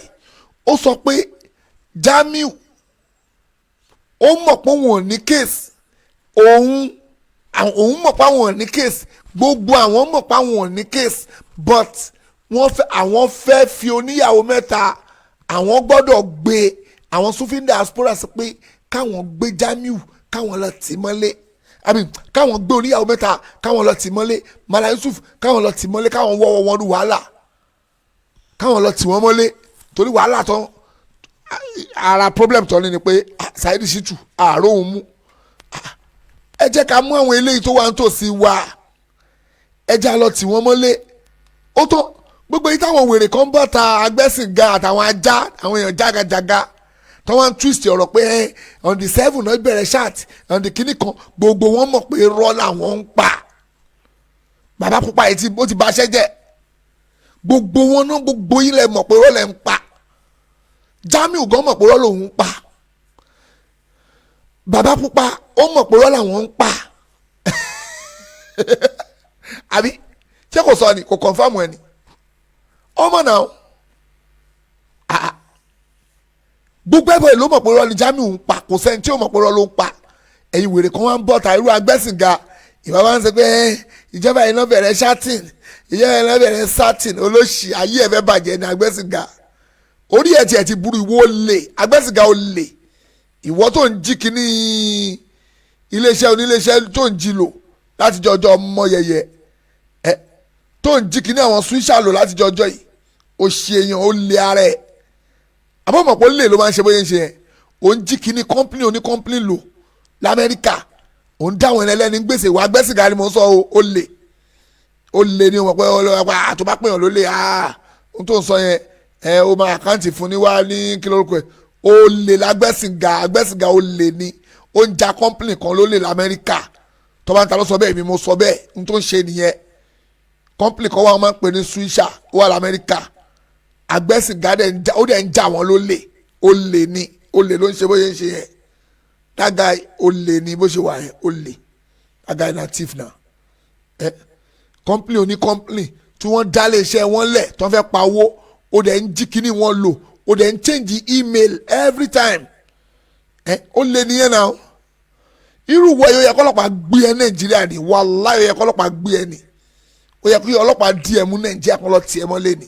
ó sọ pé Jamiu ó mọ̀ pé òun ò ní case, òun mọ̀ pé àwọn ò ní case, gbogbo àwọn mọ̀ pé àwọn ò ní case, but wọ́n fẹ́, àwọn fẹ́ fi oníyàwó mẹ́ta, àwọn gbọ́dọ̀ gbé. Àwọn Sufi diaspora sọ pé káwọn gbé Jamiu, káwọn lọ tì mọ́lé, I mean, káwọn gbé oníyàwó mẹ́ta, káwọn lọ tì mọ́lé, Mala Yusuf, káwọn lọ tì mọ́lé, káwọn wọ́wọ́ wọn ní wàhálà, káwọn lọ tì wọ́n mọ́lé, torí wàhálà tán. Ara problem tó ní ni pé Saheed Shittu àárò òun mú. Ẹ jẹ́ ká mú àwọn eléyìí tó wà nítòsí wa, ẹ jẹ́ á lọ tì wọ́n mọ́lé. Ó tó gbogbo yìí táwọn wèrè kan bọ̀ ta agbẹ́sìnga àtàwọn ajá, àwọn èèyàn jágajàga tó wọ́n ń twist ọ̀rọ̀ pé ẹ on the 7 náà bẹ̀rẹ̀ chat, on the kíní kan. Gbogbo wọn mọ̀ pé irọ́ làwọn ń pa. Bàbá pupa yìí tí ó ti baṣẹ́ jẹ́, gbogbo wọn náà, gbogbo yín lẹ mọ̀ pé irọ́ lẹ ń pa. Jamiu gan mọ̀ pé irọ́ lòun ń pa. Bàbá pupa ó mọ̀ pé irọ́ làwọn ń pa, àbí ṣé kò sọ ni? Kò confirm ẹ ni ọmọ náà. Ah, gbogbo ẹ̀bọ̀ ló mọ̀ pé irọ́ ni Jamiu ń pa. Kò sẹ́ni tí ó mọ̀ pé irọ́ ló ń pa. Ẹ̀yin wèrè kan wá ń bọ̀ ta irú agbẹ́sìnga ìwà wa ń sọ pé ìjọba yìí náà bẹ̀rẹ̀ chatting, ìjọba yìí náà bẹ̀rẹ̀ chatting. Olóṣì, ayé ẹ̀ fẹ́ bàjẹ́ ní agbẹ́sìnga. Orí ẹ̀ tiẹ̀ ti burú. Ìwọ olè agbẹ́sìnga, olè, ìwọ tó ń jí kíní iléeṣẹ́ oníléeṣẹ́, tó ń jí lò láti jọjọ́ ọmọ yẹyẹ ẹ, tó ń jí kíní àwọn swisher lò láti jọjọ́ yìí. Ó ṣe èèyàn, ó lé ara ẹ̀ àbọ̀mọ̀pọ̀ lè ló máa ń ṣe bóyá ń ṣe yẹn. Ó ń jí kíní company oní company lò l'Amẹ́ríkà, ó ń dáwọn ẹlẹ́ni gbèsè wà. Gbẹ́sìgá ni mo ń sọ o. Ó lè, ó lè ní o mọ̀ pé tó bá pèèyàn ló lè. Ohun tó ń sọ yẹn ẹ, ó máa account fún ní wá ní kí lórúkọ ẹ. Ó lè lágbẹ́sìgá, agbẹ́sìgá, ó lè ní. Ó ń ja company kan ló lè l'Amẹ́ríkà. Tó bá ń ta lọ sọ bẹ́ẹ̀, mi mo sọ bẹ́ẹ̀. Ohun tó ń ṣe nìyẹn. Company kan wà, wọ́n máa ń pè ní swisher, ó wà l'Amẹ́ríkà. Agbẹ́sìgá ó dẹ̀ ń jà wọ́n ló lè. Ó lè ní, ó lè ló ń ṣe bóyá ń ṣe yẹn. That guy, ó lè ní bó ṣe wà yẹn, ó lè. That guy na thief na. Ẹ company oní company tí wọ́n dá lé iṣẹ́ wọn lẹ̀, tí wọ́n fẹ́ pa owó, ó dẹ̀ ń jí kíní wọn lò, ó dẹ̀ ń change email every time. Ẹ ó lè nìyẹn náà. Irú wọ yóò yẹ kọ́lọ́pàá gbé ẹ Nàìjíríà ni. Wàláhì, ó yẹ kọ́lọ́pàá gbé ẹ ni. Ó yẹ kí ọlọ́pàá di ẹ mú Nàìjíríà kan lọ tiẹ̀ mọ́ lé ni.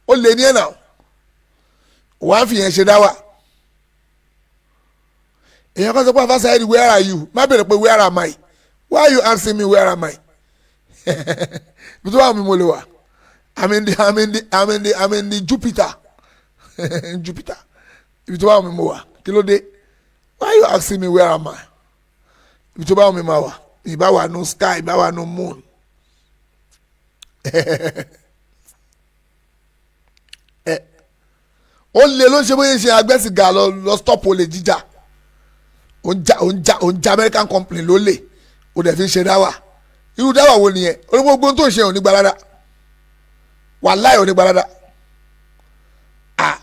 Ó lè ní ẹ̀ náà. Wàá fi yẹn ṣe dá wà. Èèyàn kan sọ pé, "Afa Saheed, where are you?" Má bèrè pé where am I. Why are you asking me where am I? Bí tó wà mí mo lè wà. I'm in the Jupiter, Jupiter. Ibi tó wà mí mo wà. Kí ló dé? Why are you asking me where am I? Ibi tó bá wù mí máa wà. Ìbá wà nù sky, ìbá wà nù moon. Ẹ ó lè ló ń ṣe bóyá ṣe agbẹ́sìgà lọ lọ stop olè jíjà. Ó ń jà, ó ń jà, ó ń jà American company ló lè, ó dẹ̀ fi ń ṣe dáwà. Irú dáwà wo nìyẹn? Onígbogbo tó ń ṣe òní gbalada, wàláì òní gbalada. Ah,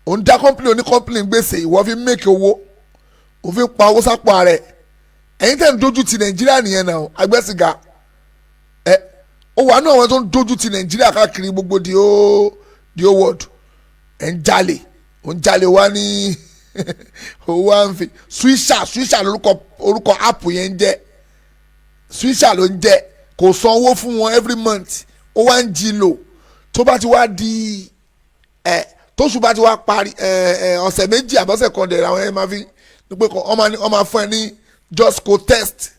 ò ń dá company oní company gbèsè, ìwọ fi ń make owó, òfin pa owó sápò ààrẹ. Ẹ̀yin tẹ̀ ń dojú ti Nàìjíríà nìyẹn náà, agbẹ́sìgà. Ẹ ó wà ní àwọn tó ń dojú ti Nàìjíríà káàkiri gbogbo di ó di ó world. Ẹ̀ ń jalè, ò ń jalè wá ní owó à ń fi Swisher. Swisher lórúkọ, orúkọ app yẹn ń jẹ́ Swisher ló ń jẹ́. Kò san owó fún wọn every month, ó wá ń jí lò. Tó bá ti wá di ẹ tóṣù bá ti wá parí, ẹ ẹ ọ̀sẹ̀ 2 àbọ̀sẹ̀ kan dẹ̀ àwọn ẹ̀ máa fi ní pé wọ́n máa fún ẹ ní just go test.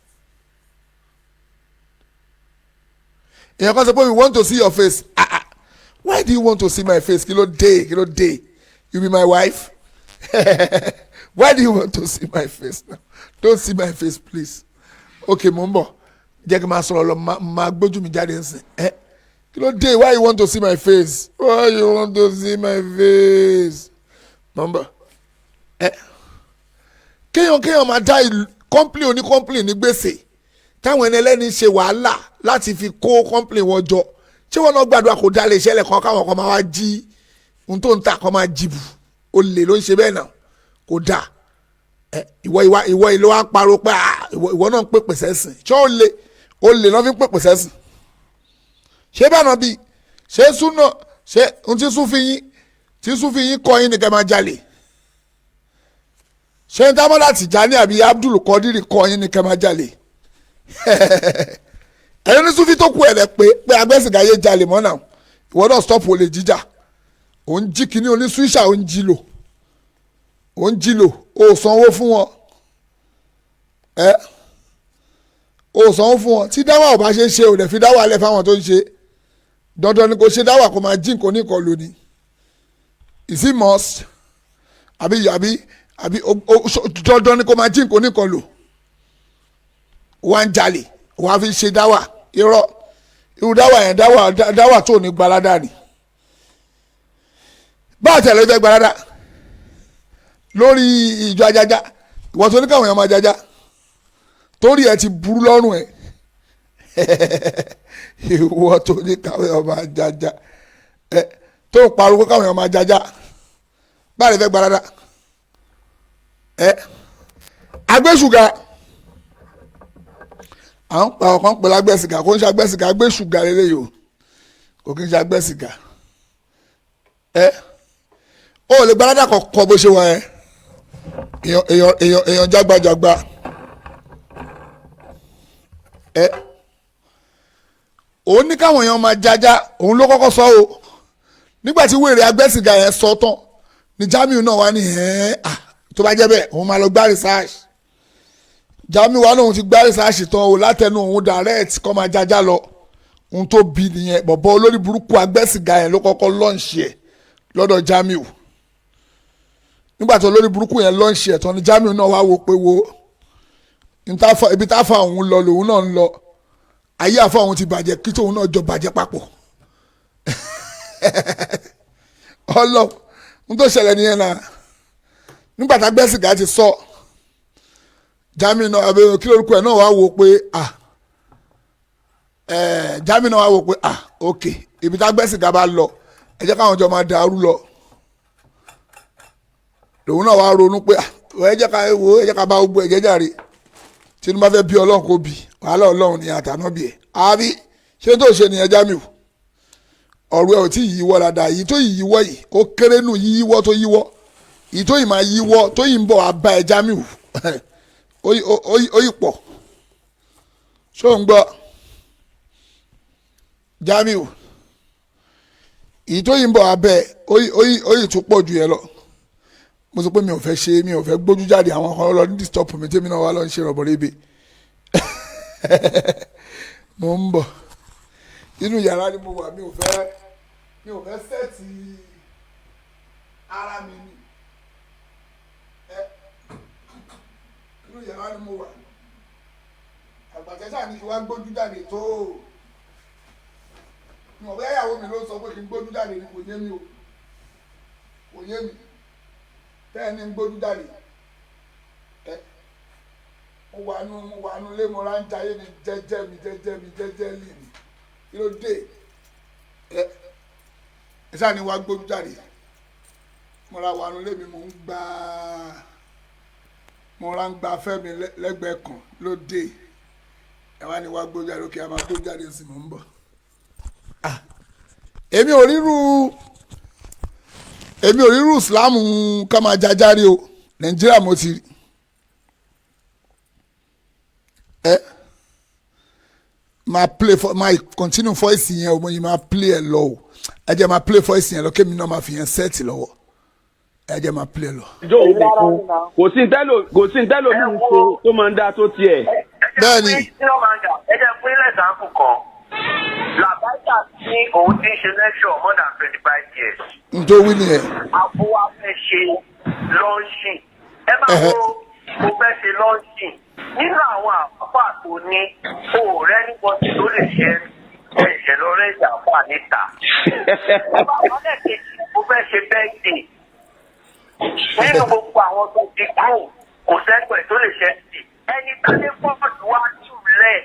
Èèyàn kan sọ pé, "We want to see your face." Ah ah, why do you want to see my face? Kí ló dé? Kí ló dé? You be my wife? Why do you want to see my face now? Don't see my face, please. Okay, mo ń bọ̀, jẹ́ kí n máa sọ̀rọ̀ lọ, máa gbójú mi jáde nsìn. Ẹ kí ló dé? Why you want to see my face? Why you want to see my face? Mo ń bọ̀. Ẹ kéèyàn máa dá company oní company ní gbèsè, táwọn ẹni ẹlẹ́ni ṣe wàhálà láti fi kó company wọn jọ. Ṣé wọn náà gbàdúrà kó dá lè ṣẹlẹ̀ kan, káwọn kan máa wá jí ohun tó ń ta, kan máa jìbù? Olè ló ń ṣe bẹ́ẹ̀ náà, kò dáa. Ẹ ìwọ ìlú wa ń pariwo pé, ah, ìwọ náà ń pèpè sẹ́sìn. Ṣé olè náà fi ń pèpè sẹ́sìn? Ṣé báná bíi ṣé súnà, ṣé ohun tí súnfì yín kọ́ yín ni kẹ́ máa jalè? Ṣé ń dámọ́lá Tìjání àbí Abdul Kọ́dírì kọ́ yín ni kẹ́ máa jalè? Ẹ̀yin ní súnfì tó kú ẹ̀ lẹ̀ pé agbẹ́sìnkáyé jalè mọ́ náà. Ìwọ náà stop olè jíjà. Ò ń jí kíní oní Swisher, ò ń jí lò, ò ń jí lò, ò sanwó fún wọn. Ẹ ò sanwó fún wọn. Tí dáwà ò bá ṣe é ṣe, ò dẹ̀ fi dáwà lẹ̀ fáwọn tó ń ṣe. Dandan ni kò ṣe dáwà kó máa jí nǹkan oníkan lónìí? Is it must? Àbí dandan ni kó máa jí nǹkan oníkan lò? Wà ń jalè, wà á fi ṣe dáwà. Irọ́, irú dáwà yẹn, dáwà tó ní gbalada ni. Bá a tẹ̀lé fẹ́ gbalada lórí ìjọ ajaja, ìwọ tó ní káwọn èèyàn máa jaja, torí ẹ ti burú lọ́rùn ẹ. Ìwọ tó ní káwọn èèyàn máa jaja, ẹ tó ń pariwo káwọn èèyàn máa jaja, bá a lè fẹ́ gbalada. Ẹ agbésùgà à ń pa ọkàn pẹ̀lú agbẹ́sìgà, kò ń ṣe agbẹ́sìgà, agbésùgà lélẹ́yìí o, kò kí ń ṣe agbẹ́sìgà. Ẹ ó lè gbalada kọ̀ọ̀kan bó ṣe wà. Ẹ èèyàn jágbajàgba. Ẹ òun ní káwọn èèyàn máa jájá, òun ló kọ́kọ́ sọ o. Nígbà tí wèrè agbẹ́sìgà yẹn sọ tán ni Jamiu náà wá ní ẹ̀ ẹ́ tó bá jẹ́ bẹ́ẹ̀, òun máa lọ gbá research. Jamiu wa lóun ti gbá research tán o, látẹnu òun direct, kọ́ máa jájá lọ. Ohun tó bí nìyẹn. Bọ̀bọ̀ olórí burúkú agbẹ́sìgà yẹn ló kọ́kọ́ launch ẹ̀ lọ́dọ̀ Jamiu. Nígbà tó olórí burúkú yẹn launch ẹ̀ tán ni Jamiu náà wá wo pé wo ibi táfà òun lọ lòun náà ń lọ. Ayé àfa òun ti bàjẹ́, kí tóun náà jọ bàjẹ́ papọ̀. Ọlọ ohun tó ṣẹlẹ̀ nìyẹn náà. Nígbà tá agbẹ́sìgà ti sọ, Jamiu náà àbẹ kí lórúkọ ẹ̀ náà wá wo pé, ah, Jamiu náà wá wo pé, ah, ok, ibi tá agbẹ́sìgà bá lọ, ẹ jẹ́ káwọn jọ máa dàrú lọ. Lòun náà wá ronú pé, ah, ẹ jẹ́ ká wo, ẹ jẹ́ ká bá gbogbo ẹ̀jẹ̀ jàre. Tinubu bá fẹ́ bí Ọlọ́run, kó bí wàhálà Ọlọ́run ni àtàná bí ẹ̀ àbí ṣé tó ṣe nìyẹn. Jamiu, ọ̀rọ̀ ẹ̀ ò tí ì yíwọ́ dáadáa. Èyí tó yíwọ́ yìí, ó kéré nù yíwọ́ tó yíwọ́. Èyí tó yìí máa yíwọ́ tó yìí ń bọ̀ wá bá ẹ, Jamiu, ó yìí pọ̀. Ṣó ń gbọ́, Jamiu? Èyí tó yìí ń bọ̀ wá bẹ́ẹ̀, ó yìí tún pọ̀ ju yẹn lọ. Mo sọ pé mi ò fẹ́ ṣe, mi ò fẹ́ gbójú jáde. Àwọn kan lọ ní disturb mi, tèmi náà wà lọ ń ṣe rọ̀bọ̀rẹ́bẹ̀. Mo ń bọ̀, inú yàrá ni mo wà. Mi ò fẹ́ set ara mi ni. Ẹ inú yàrá ni mo wà. Àgbàtẹ́ sáà ní kí wá gbójú jáde tó ní ọ̀bẹ ìyàwó mi ló sọ pé kí n gbójú jáde ni. Kò yé mi o, kò yé mi. Tẹ́ ẹ ní n gbójú jáde ẹ, mo wà nú lé, mo rà ń jayé mi jẹ́jẹ́ mi jẹ́jẹ́ mi jẹ́jẹ́ lì mí. Kí ló dé? Ẹ sáà ní wá gbójú jáde. Mo ra wà nú lé mi, mo ra ń gba afẹ́ mi lẹ́gbẹ̀ẹ́ kan ló dé. Ẹ wá ní wá gbójú jáde. Òkè, a máa gbójú jáde sí, mò ń bọ̀. Èmi ò ríru Islam ká máa jajáre o. Nàìjíríà mo ti rí ẹ máa play for máa continue voice yẹn o. Mo yìí máa play ẹ lọ o. Ẹ jẹ́ máa play voice yẹn lọ, kémi náà máa fi yẹn set lọ́wọ́. Ẹ jẹ́ máa play lọ. Ìjọ òun nìkan, kò sí ntẹ́lò mi ń ṣe tó máa ń dá tó tiẹ̀. Bẹ́ẹ̀ni. Ẹ jẹ́ fún ilé example kan. Làbájá ní òun ti ń ṣe lecture more than 25 years. N tó wí nìyẹn. Àbò wa fẹ́ ṣe launching. Ẹ máa wo, mo fẹ́ ṣe launching. Nínú àwọn àpá tó ní òòrẹ́ níbọ̀dì tó lè ṣe ẹ̀ṣẹ̀ lọ́rẹ́ ìjàpá níta. Bàbá wọn lẹ́ẹ̀kejì, mo fẹ́ ṣe birthday. Nínú gbogbo àwọn tó ti kúrò, kò sẹ́gbẹ̀ẹ́ tó lè ṣe é. Ẹni tálé pọ̀jù wá jùlẹ̀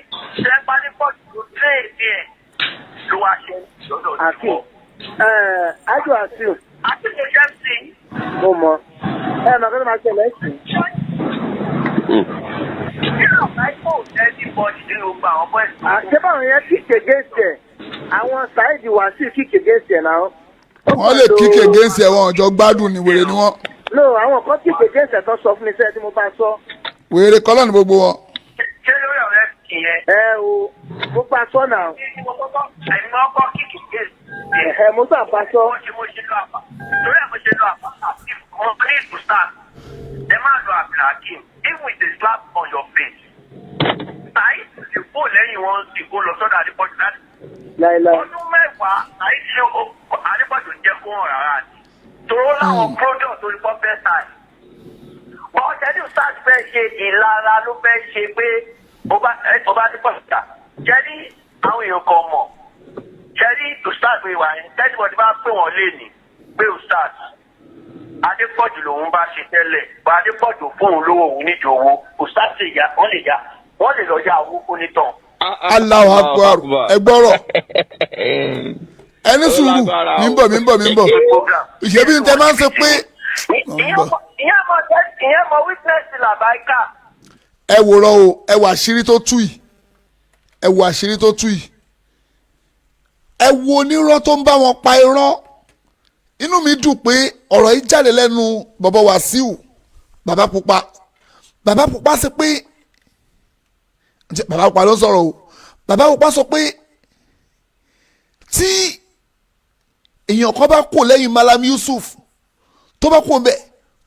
sẹ́gbálé pọ̀jù ló tírèèdì ẹ̀ ló wá ṣe lọ́dọ̀ Àti tiwọn. Ájò àti Àti kò ṣe sí. Mo mọ ẹ mọ̀ kí ló máa ṣẹlẹ̀ sí. Nínú àìkò anybody nínú gbogbo àwọn boys tó kù. Ṣé báwọn yẹn kick against ẹ̀? Àwọn Saheed Wasiu kick against ẹ̀ náà. Wọ́n lè kick against ẹ̀, wọn ọ̀jọ̀ gbádùn ni, wèrè ni wọ́n. No, àwọn kan kick against ẹ̀ tó sọ fún mi sẹ́yìn tí mo bá sọ. Wèrè kọ́lọ́ ni gbogbo wọn. Ṣé lórí ọ̀rẹ́ ìyẹn? Ẹ o, mo bá sọ náà. Ẹ̀yin mọ́ kọ́ kick against ẹ̀. Ẹ mo sà bá sọ. Mo ṣe lọ àpá. Torí ẹ̀ mo ṣe lọ àpá àti mo ní to start. Ẹ má lọ Abdulhakeem even with a slap on your face. Saheed lè kó lẹ́yìn wọn sì kó lọ sọ́dọ̀ Adépọ̀jù láti Láìláì. ọdún 10 àìsí Adépọ̀jù ń jẹ́ kó hàn rárá ni. Tòró láwọn product tó ní pọ́ bẹ́ẹ̀ tà. Wọ́n ṣẹ́ni start fẹ́ ṣe ìlara ló fẹ́ ṣe pé ó bá Adépọ̀jù ta. Jẹ́ni àwọn èèyàn kan mọ̀. Jẹ́ni to start pé wà ní tẹ́síbọ̀dì bá pè wọ́n lé ní pé o start. Adépọ̀jù lòun bá ṣe tẹ́lẹ̀. Bá Adépọ̀jù fóun lówó, òun níjọ owó. Kò start lè yá, wọ́n lè yá. Wọ́n lè lọ yá owó fún nítàn. Allahu Akbar! Ẹ gbọ́rọ̀, ẹni sùúrù, mi ń bọ̀, mi ń bọ̀, mi ń bọ̀. Ìṣèbí ní tẹ́ máa ń ṣe pé Ìyẹn mọ witness làbáìkà. Ẹ wòrán o, ẹ wò àṣírí tó tú yìí, ẹ wò àṣírí tó tú yìí, ẹ wo onírọ́ tó ń bá wọn pa irọ́. Inú mi dùn pé ọ̀rọ̀ yìí jáde lẹ́nu bàbá Wàsíù, bàbá pupa. Bàbá pupa sọ pé, bàbá pupa ló ń sọ̀rọ̀ o, bàbá pupa sọ pé tí èèyàn kan bá kú lẹ́yìn Malam Yusuf, tó bá kú bẹ́ẹ̀,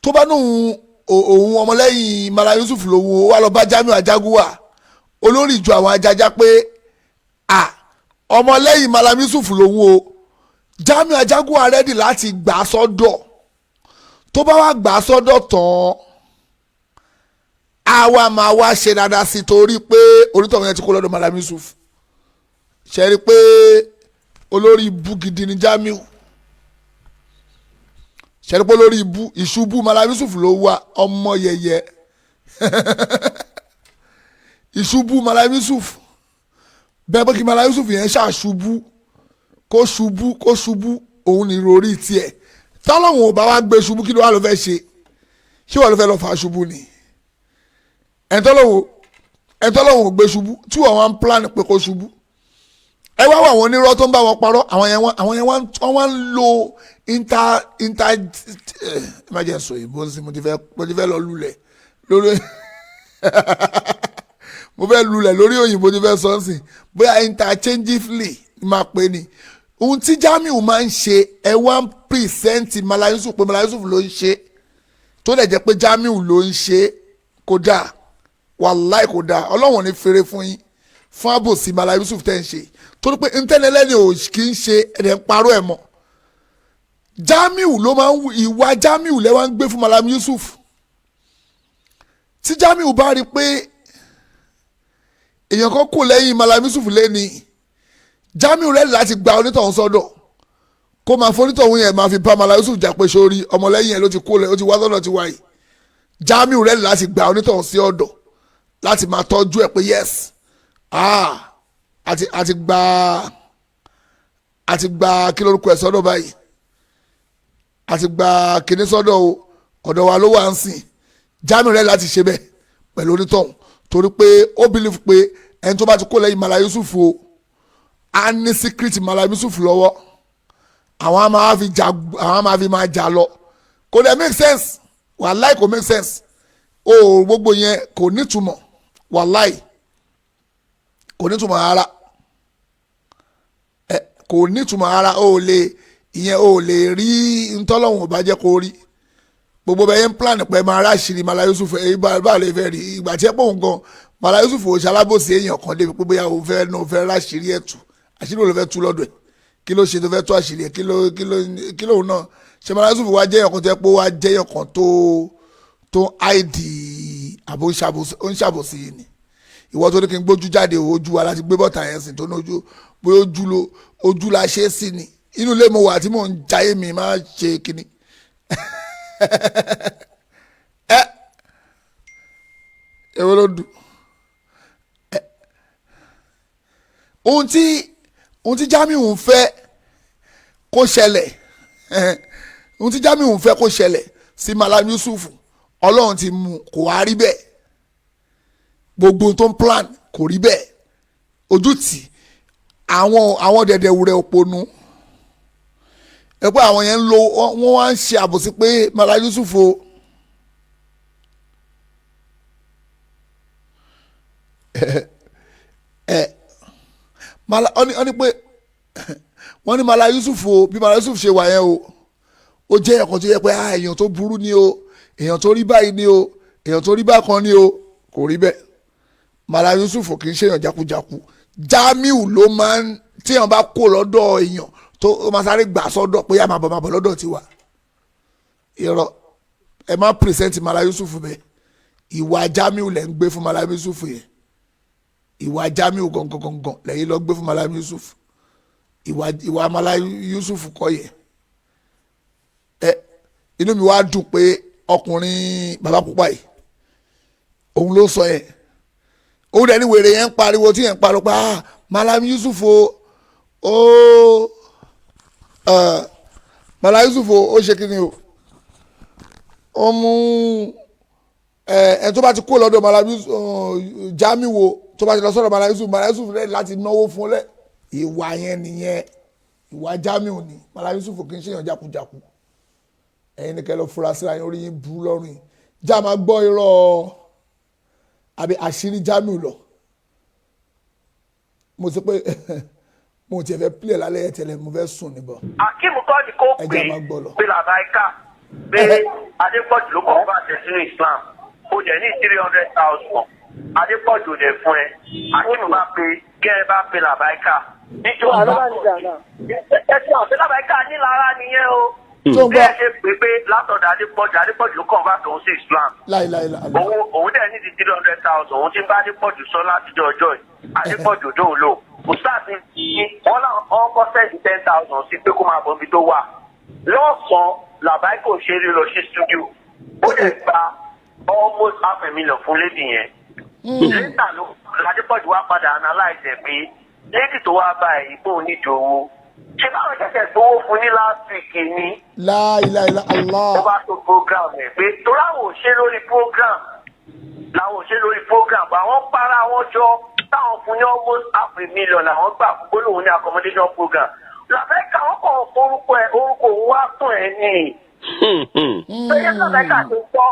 tó bá nóhun òun ọmọlẹ́yìn Malam Yusuf lòun, ó wá lọ bá Jamiu Ajaguwa, olórí ìjọ àwọn ajaja, pé à ọmọlẹ́yìn Malam Yusuf lòun o, Jamiu Ajaguwa ready láti gbà á sọ́dọ̀. Tó bá wá gbà á sọ́dọ̀ tán, á wá máa wá ṣe dáadáa sí i, torí pé onítọ̀hún yẹn ti kó lọ́dọ̀ Malam Yusuf. Ṣe rí i pé olórí ibú gidi ni Jamiu? Ṣe rí i pé olórí ibú ìṣubú Malam Yusuf ló wá ọmọ yẹyẹ ìṣubú Malam Yusuf bẹ́ẹ̀, pé kí Malam Yusuf yẹn ṣàṣubú, kó ṣubú, kó ṣubú, òun ní ìròrí tiẹ̀. Tọ́lọ́hún ò bá wá gbé ṣubú, kí ló wà ló fẹ́ ṣe? Ṣé wọ́n ló fẹ́ lọ fà ṣubú ni? Ẹ̀ńtọ́lọ́hún ò gbé ṣubú tí wọ́n wá ń plan pé kó ṣubú. Ẹ wá wọ àwọn onírọ́ tó ń bá wọn parọ́. Àwọn yẹn wọ́n wá ń lo inter ẹ má jẹ́ sọ ìbò sí. Mo ti fẹ́ lọ lulẹ̀ lórí, mo fẹ́ lulẹ̀ lórí òyìnbó ti fẹ́ sọ ọ́ sìn. Bóyá interchangeably máa pè ní ohun tí Jamiu máa ń ṣe. Ẹ wá ń present Malam Yusuf pé Malam Yusuf ló ń ṣe, tó dẹ̀ jẹ́ pé Jamiu ló ń ṣe. Kódà wàláì, kódà Ọlọ́run ní fèrè fún yín fún àbòsí Malam Yusuf tẹ́ ń ṣe, torí pé ntẹ́nilẹ́ni ò kì í ṣe ẹ̀dẹ̀ ń parọ́ ẹ̀ mọ́. Jamiu ló máa ń ìwà Jamiu lẹ́wọ̀n ń gbé fún Malam Yusuf. Tí Jamiu bá rí i pé Èèyàn kan kù lẹ́yìn Mallam Yusuf lẹ́ni. Jamiu rẹ̀ láti gba onítọ̀hún sọ́dọ̀ kó máa fonítọ̀hún yẹn máa fi bá Mallam Yusuf jà pé sórí ọmọlẹ́yìn ẹ̀ ló ti kó lẹ̀, ó ti wá sọ́dọ̀ ti wáyé. Jamiu rẹ̀ láti gba onítọ̀hún sí ọ̀dọ̀ láti máa tọ́jú ẹ̀ pé yes, ah, àti gba kí lórúkọ ẹ̀ sọ́dọ̀ báyìí, àti gba kíní sọ́dọ̀ o, ọ̀dọ̀ wa ló wà ń sìn. Jamiu rẹ̀ láti ṣe bẹ́ẹ̀ pẹ̀lú onítọ̀hún torí pé ó believe pé ẹni tó bá ti kó lẹ́yìn Mallam Yusuf o, á ní secret Mallam Yusuf lọ́wọ́, àwọn á máa fi jà, àwọn á máa fi máa jà lọ. Kò dẹ̀ make sense, wàláì, kò make sense o. Gbogbo yẹn kò nítumọ̀, wàláì, kò nítumọ̀ rárá. Ẹ kò nítumọ̀ rárá. O lè ìyẹn, o lè rí ntọ́lọ́hún ò bá jẹ́ kó rí. Gbogbo bẹ́ẹ̀ yẹn ń plan pé máa ráṣìírí Mallam Yusuf, èyí bá lè fẹ́ rí ìgbà tí ẹ pọ̀ nǹkan. Mallam Yusuf ò ṣalábòsí èèyàn kan débi pé bóyá òun fẹ́ náà fẹ́ ráṣìírí ẹ̀ tú. Àṣírí òun ló fẹ́ tú lọ́dọ̀ ẹ̀? Kí ló ṣe tó fẹ́ tú àṣírí ẹ̀? Kí lóun náà ṣe? Mallam Yusuf wá jẹ́ èèyàn kan tó yẹ pé ó wá jẹ́ èèyàn kan tó áìdì àbó ń ṣàbòsí yìí ni. Ìwọ tó ní kí n gbójú jáde, ojú wa láti gbé bọ́tà yẹn sìn tó ní ojú, bóyá ojú ló ojú la ṣe é sí ni. Inú ilé mo wà tí mò ń jayé mi, máa ṣe kíní ẹ. Èwo ló dùn ẹ? Ohun tí Jamiu ń fẹ́ kó ṣẹlẹ̀, ohun tí Jamiu ń fẹ́ kó ṣẹlẹ̀ sí Mallam Yusuf, Ọlọ́run ti mú kó wá rí bẹ́ẹ̀. Gbogbo ohun tó ń plan kò rí bẹ́ẹ̀. Ojú tì àwọn dẹ̀dẹ̀ wúrẹ́ òponu ẹ pé àwọn yẹn ń lo, wọ́n wá ń ṣe àbòsí pé Mallam Yusuf o, ẹ Mala ọ́ní pé wọ́n ní Mallam Yusuf o, bí Mallam Yusuf ṣe wà yẹn o, ó jẹ́ ẹ̀kọ́ tó yẹ pé ah, èèyàn tó burú ni o, èèyàn tó rí báyìí ni o, èèyàn tó rí bákan ni o. Kò rí bẹ́ẹ̀. Mallam Yusuf kì í ṣe èèyàn jákujáku. Jamiu ló máa ń tí èèyàn bá kó lọ́dọ̀ èèyàn tó ó máa sáré gbà sọ́dọ̀ pé yá, máa bọ̀, máa bọ̀ lọ́dọ̀ tiwa. Irọ́, ẹ má present Mallam Yusuf bẹ́ẹ̀. Ìwà Jamiu lẹ̀ ń gbé fún Mallam Yusuf yẹn. Ìwà Jamiu gangan gangan lẹ́yìn lọ gbé fún Mallam Yusuf. Ìwà Mallam Yusuf kọ́ yẹn. Ẹ inú mi wá dùn pé ọkùnrin bàbá pupa yìí, òun ló sọ yẹn. Òun dẹ̀ ní wèrè yẹn ń pariwo tí yẹn ń pariwo pé, ah, Mallam Yusuf o, Mallam Yusuf o, ó ṣe kí ni o, ó mú ẹ ẹ tó bá ti kó lọ́dọ̀ Mallam Yusuf, Jamiu wo, tó bá ti lọ sọ́dọ̀ Mallam Yusuf, Mallam Yusuf rẹ̀ láti náwó fún lẹ̀. Ìwà yẹn nìyẹn, ìwà Jamiu ni. Mallam Yusuf kì í ṣèyàn jákujáku. Ẹ̀yin ni kẹ́ lọ fura síra yín, orí yín bú lọ́rùn yìí. Já máa gbọ́ irọ́ àbí àṣírí Jamiu lọ. Mo sọ pé mo tiẹ̀ fẹ́ pílẹ̀ lálẹ́ yẹn tẹ́lẹ̀, mo fẹ́ sùn níbọ̀. Akeem kọ́ ni kó Ẹ pè jẹ́ máa gbọ́ lọ. pé làbáìkà pé Adépọ̀jù ló kọ́ bá tẹ̀ sínú Islam, ó dẹ̀ ní 300,000, Adépọ̀jù ò dẹ̀ fún ẹ. Akeem bá pe gẹ́rẹ́ bá pe làbáìkà níjọ́. Àlọ́ bá ní dà náà. Ẹ ti àwọn làbáìkà nílara nìyẹn o. Tó ń Bí gbọ́. ẹ ṣe pé pé látọ̀dọ̀ Adépọ̀jù, Adépọ̀jù ló kàn bá tòun sí Islam, Láìláìlá. òun dẹ̀ ní di 300,000, òun ti ń bá Adépọ̀jù sọ látijọ́ ọjọ́ yìí, Adépọ̀jù dóun lò kò sáàtì ní wọn làwọn kọ́ send 10,000 sí pé kó máa bọ̀ níbi tó wà lọ́sàn-án. Làbáìkò ṣeré lọ sí studio, ó dẹ̀ gba almost half a million fún lady yẹn. Later ló Adépọ̀jù wá padà analyse ẹ̀ pé lady tó wá bá ẹ̀ ìbò nídìí owó, ṣé báwọn ṣẹ̀ṣẹ̀ gbowó fún ní last week ni? Láìláìlá Allah. Ó bá tó program ẹ̀ pé torí àwọn ò ṣe lórí program, làwọn ò ṣe lórí program, àwọn para wọn jọ táwọn fún ní almost half a million, làwọn gbà fún gbólóhùn ní accommodation program làfẹ́kà. Wọn kàn forúkọ ẹ, orúkọ òun wá fún ẹ ní. Pé làfẹ́kà tó gbọ́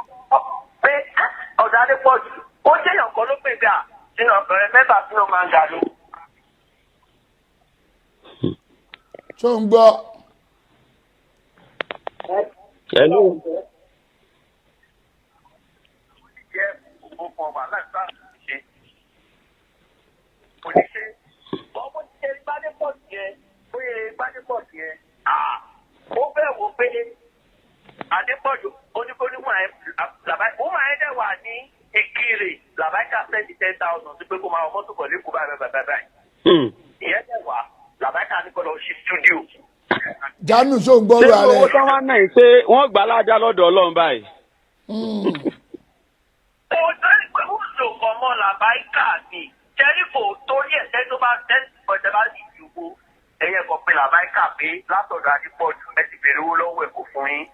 pé ọ̀dà Adépọ̀jù ó jẹ́ èèyàn kan ló pè gbà sínú ọ̀bẹ̀rẹ̀ mẹ́fà sínú manga ló. Tó ń gbọ́. Hello. Jẹ́ òkú ọba láti bá ṣe kò ní ṣe ọmọ tí ṣe Gbádépọ̀jù yẹn, bóyá Gbádépọ̀jù yẹn, ó bẹ̀ wò pé Adépọ̀jù oníkónímọ̀ ẹ̀ làbá ó máa ń dẹ̀ wà ní Ìkirè. Làbájá send 10,000 sí pé kó máa àwọn mọ́tò pẹ̀lú ikú báyìí báyìí báyìí. Ìyẹn tẹ̀ wá Làbáìkà ní kó lọ sí studio. Jamiu ṣó ń Ṣé gbọ́rọ̀ ààrẹ. owó tán wá náà yìí, ṣé wọ́n gbà ládàá lọ́dọ̀ Ọlọ́run báyìí? Kò sẹ́ni pé ó lò kọ́ mọ́ Làbáìkà ni jẹ́ríkò torí ẹ̀sẹ̀ tó bá tẹ́sí pẹ̀tẹ́ bá sì ju owó ẹ̀yẹ kan pé Làbáìkà pé látọ̀dọ̀ Adépọ̀jù ẹ ti bèrè owó lọ́wọ́ ẹ̀ kò fún yín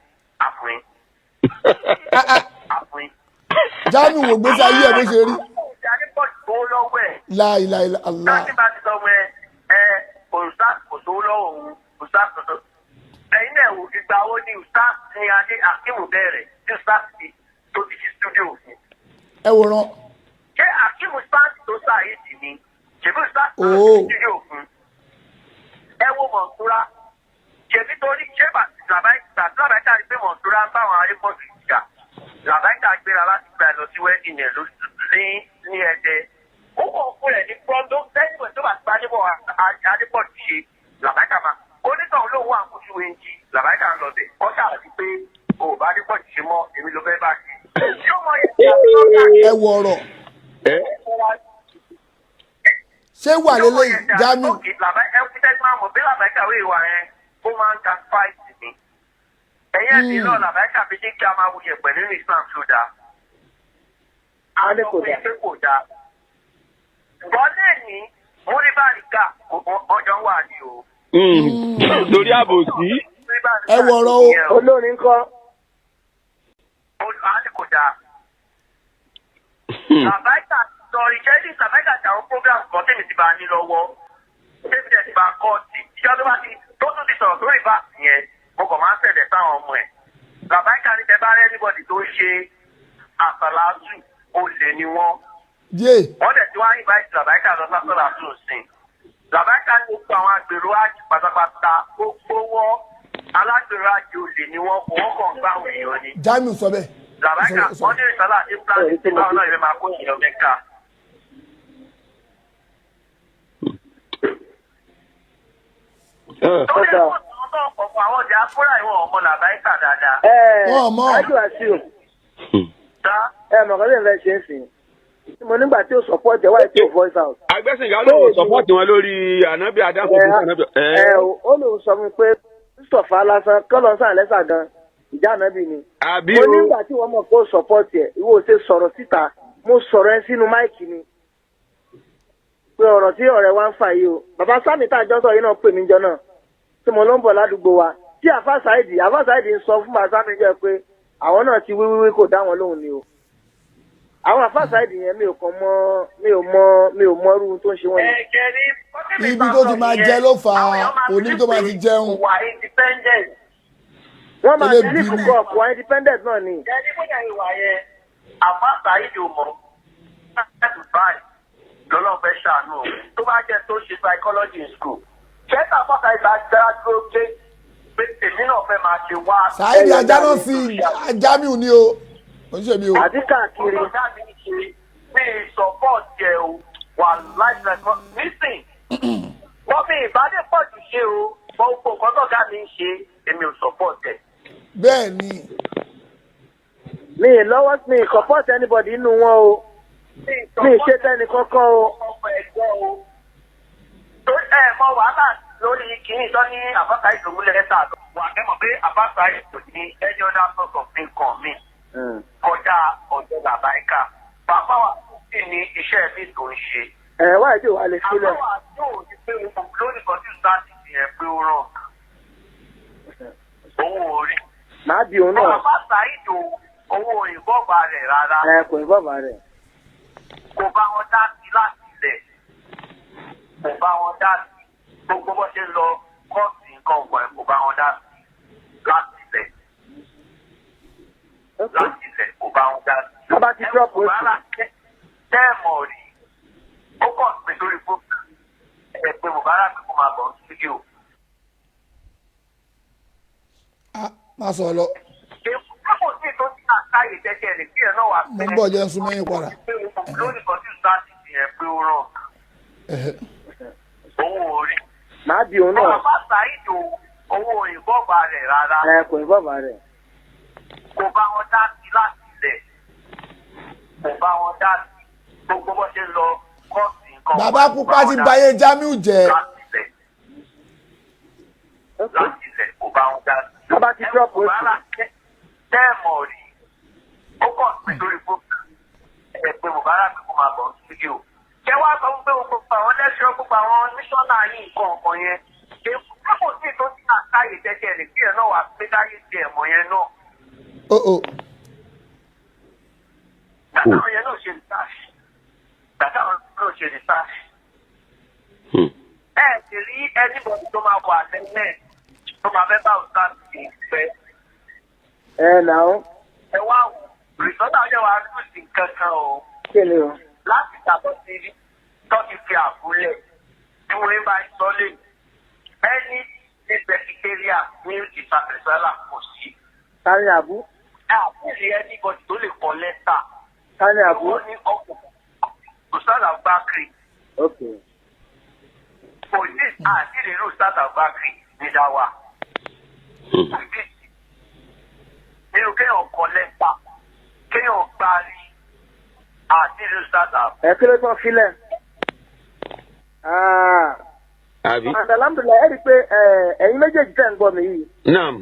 àfún yín àfún yín. Jamiu wò gbèsè ayé ẹ bó ṣe rí. Adépọ̀jù tó lọ́wọ́ ẹ̀. Láìláìlá Allah. Láti bá ti sọ wọn ẹ òrùsá kò tó lọ́wọ́ òun òrùsá kò tó. Ẹ̀yin náà wò ìgbà wo ni òrùsá ní adé Akíwò bẹ̀rẹ̀ tí òrùsá ti tó ti ṣe stúdíò fún. Ẹ wòran. Ṣé Akíwò sáàtì tó sáàyèsí ni? Ṣèbí òrùsá tó ti ṣe stúdíò fún. Ẹ wo Mọ̀nsúrà. Ṣèbí torí ṣé Làbáìkà rí pé Mọ̀nsúrà ń bá àwọn arékọ̀tù ìjà. Làbáìkà gbéra láti gbà lọ sí wẹ́dìn ẹ̀ ní Ẹdẹ. Ó kàn fún ẹ̀ ní pọ́ńdó sẹ́yìn tó bá ti bá Adépọ̀jù ṣe Làbáìkà máa. Onítàn ló wà kúṣu ẹnjì Làbáìkà ń lọ bẹ̀. Ó ṣàlàyé pé ò bá Adépọ̀jù ṣe mọ́ èmi ló fẹ́ bá ṣe. Ẹ wọ ọ̀rọ̀. Ṣé wà lélẹ́yìí Jamiu? Ẹ kú tẹ́tí máa mọ̀ bí Làbáìkà wé ìwà yẹn ó máa ń ga fáìtì ni. Ẹ̀yẹ́ mi náà Làbáìkà fi ní kí a máa wuyẹ̀ pẹ̀lú Islam tó dáa. Wọ́n ní kò dáa. Pé kò dáa. Bọ́lẹ̀ ní Múríbàríkà ọjọ́ wà ní o. Torí àbòsí. Ẹ wọ ọ̀rọ̀ o. Olórin kọ́. Olùhàlì kò dáa. Làbáìkà sọ iṣẹ́ ní Làbáìkà tí àwọn program kan tèmi ti bá a ní lọ́wọ́. Tèmi tẹ̀ ti bá a kọ́ọ̀tì. Ìjọ tó bá ti tó tún ti sọ̀rọ̀ sórí ìbá yẹn, mo kàn máa ń ṣẹ̀lẹ̀ sáwọn ọmọ ẹ̀. Làbáìkà ní tẹ bá rẹ́ anybody tó ń ṣe àsàlátù olè ni wọ́n. Wọ́n dẹ̀ tí wọ́n á invite Làbáìkà lọ sásàlátù sìn. Làbáìkà ní gbogbo àwọn agbèrò àjì pátápátá gbogbo wọn alágbèrò àjì olè ni wọ́n kò wọ́n kàn gbá àwọn èèyàn ni. Jamiu sọ bẹ́ẹ̀. Làbáìkà wọ́n ní ìsọlá àti plan tí báwọn náà yẹ máa kó èèyàn mẹ́ka. Torí ẹ̀kọ́ tó ń pọ̀ fún àwọn ọjà fúnra ìwọ̀n ọmọ Làbáìkà dáadáa. Wọ́n mọ̀. Ájú àṣìrò. Ẹ mọ̀ kọ́ lè fẹ́ ṣe é sìn. Mo nígbà tí ó support ẹ wáyé tí ó voice out. Agbẹ́sìnká ló ń support wọn lórí ànábì Adáfò fún ànábì. Ẹ ó lóun sọ fún mi pé Mustapha lásán kọ́lọ́ sàn lẹ́sà gan ìjà ànábì ni. Àbí Mo o. nígbà tí wọ́n mọ̀ kó support ẹ̀ ìwọ ò ṣe sọ̀rọ̀ síta mo sọ̀rọ̀ ẹ sínú máìkì ni. Pé ọ̀rọ̀ tí ọ̀rẹ́ wa ń fà yìí o. Bàbá Sami tá a jọ sọ yìí náà pè mí jọ náà tí mo ló ń bọ̀ ládùúgbò wa. Tí Àfá Sáìdì Àfá Sáìdì ń sọ fún bàbá Sami jẹ́ pé àwọn náà ti wí wíwí kò dá wọn lóhùn ni o. Àwọn Àfá Sáìdì yẹn mi ò kàn mọ̀ mi ò mọ irú tó ń ṣe wọ́n yẹn. Ibi tó ti máa jẹ ló fà á, kò níbi tó máa ti jẹun. Wà independent. Wọ́n máa Elébi ti lífù ni. kọ́ ọ̀pọ̀ independent náà ni. Ẹni bóyá ìwà yẹn Àfá Sáìdì ò mọ̀ láti báyìí lọ́lọ́run fẹ́ ṣàánú o. Tó bá jẹ́ tó ṣe psychology in school. Ṣẹ́ta Àfá Sáìdì bá dá dúró pé pé tèmi náà fẹ́ máa ṣe wá. Saheed ajá náà sí Jamiu ni o. Kò ń ṣe mi o. Àti káàkiri. Ọ̀gá mi ṣe bí support ẹ o wà láìpẹ́ nísìn. Wọ́n fi ìbádé pọ̀ jù ṣe o, gbogbo nǹkan tó ọ̀gá mi ń ṣe èmi ò support ẹ̀. Bẹ́ẹ̀ ni. Mi ì lọ́wọ́ mi ì support anybody nínú wọn o. Mi ì ṣe tẹ́ni kankan o. Ẹ mọ wàhálà lórí kìíní tó ní àbáta ìdòmúlẹ̀ ẹ̀ta wà ẹ mọ̀ pé àbáta ìdò ní any other source of income mi kọjá ọ̀dọ̀ Làbáìkà. Bàbá wa sì ní iṣẹ́ mi tó ń ṣe. Ẹ wá ìdí wa lè sílẹ̀. Àbáwá yóò ní pé lórí kan tí sáà ti fi hàn pé ó ràn. Owó orí. Màá bí òun náà. Bàbá Saheed owó orí bọ́ọ̀bà rẹ̀ rárá. Ẹ kò ní bọ́ọ̀bà rẹ̀. Kò bá wọn dá sí láti ilẹ̀. Kò bá wọn dá sí. Gbogbo bó ṣe ń lọ kọ́ọ̀sì nǹkan ọ̀gbọ̀n ẹ̀ kò bá wọn dá sí láti ilẹ̀. Láti ilẹ̀ kò bá wọn dá sí. Bàbá ti drop oṣù. Tẹ́ẹ̀mọ̀ rí. Ó kàn pé sórí fún ẹ pé Mubarak kó máa bọ̀ studio. Má sọ lọ. Kò sí tó ti àkáyè tẹ́tẹ́ rẹ̀ kí ẹ̀ náà wà Mo ń bọ̀ jẹ́ ń sún mẹ́yìn padà. Lórí kan tí sáà ti fi hàn pé ó ràn. Owó orí. Màá bí òun náà. Bàbá Saheed owó orí bọ́ọ̀bà rẹ̀ rárá. Ẹ kò ní bọ́ọ̀bà rẹ̀. Kò bá wọn dá sí láti ilẹ̀. Kò bá wọn dá sí. Gbogbo bó ṣe ń lọ kọ́ọ̀sì kan. Bàbá pupa ti bayé Jamiu jẹ́. Láti ilẹ̀, láti ilẹ̀ kò bá wọn dá sí. Bàbá ti drop Ẹ wò oṣù. bàbá tẹ́ẹ̀mọ̀ rí, ó kàn pé lórí fóònù ẹ pé Mubarak kó máa bọ̀ studio. Ṣé wàá sọ pé gbogbo àwọn lẹ́ṣọ́, gbogbo àwọn mísọ́nà yìí, nǹkan ọ̀kan yẹn, ṣé kò sí tó ní àkáyè tẹ́tẹ́ rẹ̀ kí ẹ̀ náà wà pé dáyé tiẹ̀ mọ̀ yẹn náà? Oh oh. Gbàtàwọn yẹn náà ṣe research. Gbàtàwọn náà ṣe research. Ẹ sì rí anybody tó máa wà lẹ́lẹ̀ tó máa fẹ́ bá ọ̀sán sí ìfẹ́. Ẹ nà ó. Ẹ wá wò, rìsọ́tà ọjọ́ wa lùsì kankan o. Kí ni o? Láti ìtàbọ̀ sí rí tó ti fi àbúlẹ̀ tí wọ́n bá ń sọ lé ẹni ní sẹkítẹ́ríà ní ìsàkẹ́sálà kò sí. Tani àbú? Ẹ àbúlé anybody tó lè kọ lẹ́tà. Tani àbú? Ó ní ọkùnrin Ustaz Abubakar. Ok. Kò ní àti ìrírú Ustaz Abubakar ní dáwà. Kò sí nínú kéèyàn kọ lẹ́tà, kéèyàn gbárí àti ìrírú Ustaz Abubakar. Ẹ kí ló tán sílẹ̀? Àbí. Alhamdulilayi, ẹ rí i pé ẹ̀yin méjèèjì tẹ̀ ń gbọ́ mi yìí. Naam.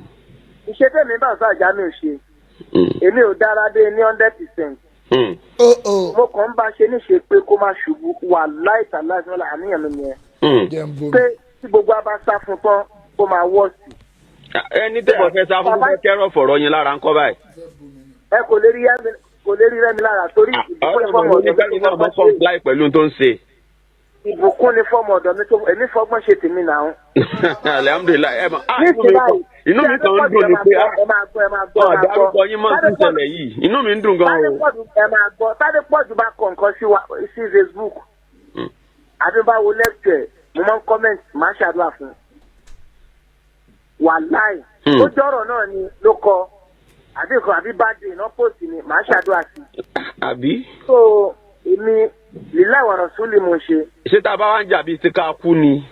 Iṣẹ́ tẹ̀mí bá ọ̀sán àjà mi ò ṣe. Èmi ò dára dé ní 100%. Oh oh. Mo kàn ń bá ṣe níṣe pé kó má ṣubú wà láìta láìsí wọn àníyàn mi nìyẹn. Jẹ́ ń bomi. Pé tí gbogbo a bá sá fún tán, kó máa wọ̀ sí. Ẹni tẹ́ bọ̀ fẹ́ sá fún fẹ́ kẹ́rọ̀ fọ̀rọ̀ yín lára ńkọ́ báyìí. Ẹ kò lè rí kò lè rí rẹ́mi lára torí ìbùkún ni fọ́ọ̀mù ọ̀dọ́ mi oníkẹ́yìn tó náà mọ́ fọgbọ́n ṣe. comply pẹ̀lú ohun tó ń ṣe. Ìbùkún ni fọ́ọ̀mù ọ̀dọ́ mi tó èmi fọgbọ́n ṣe tèmi náà. Alhamdulilayi, ẹ mọ̀ ah, Ní inú mi ìsìn kan báyìí, inú mi kan ń dùn ni pé ah, ẹ máa gbọ́, ẹ máa gbọ́, ẹ ọ̀ máa gbọ́. dárúkọ yín mọ́ sí ìṣẹ̀lẹ̀ yìí, inú mi ń dùn gan o. Tádépọ̀jù, ẹ máa gbọ́, Tádépọ̀jù bá kọ nǹkan sí wa sí Facebook. Àbí bá wo lecture, mo máa ń comment, máa ṣàdúrà fún un. Wàláì. Ó jọ̀rọ̀ náà ni ló kọ. Àbí nǹkan àbí bá dé iná post ni màá ṣàdúrà sí. Àbí. So èmi lílá ìwàrà súlì mo ṣe. Ṣé tá a bá wá ń jà bíi ti ká kú ni?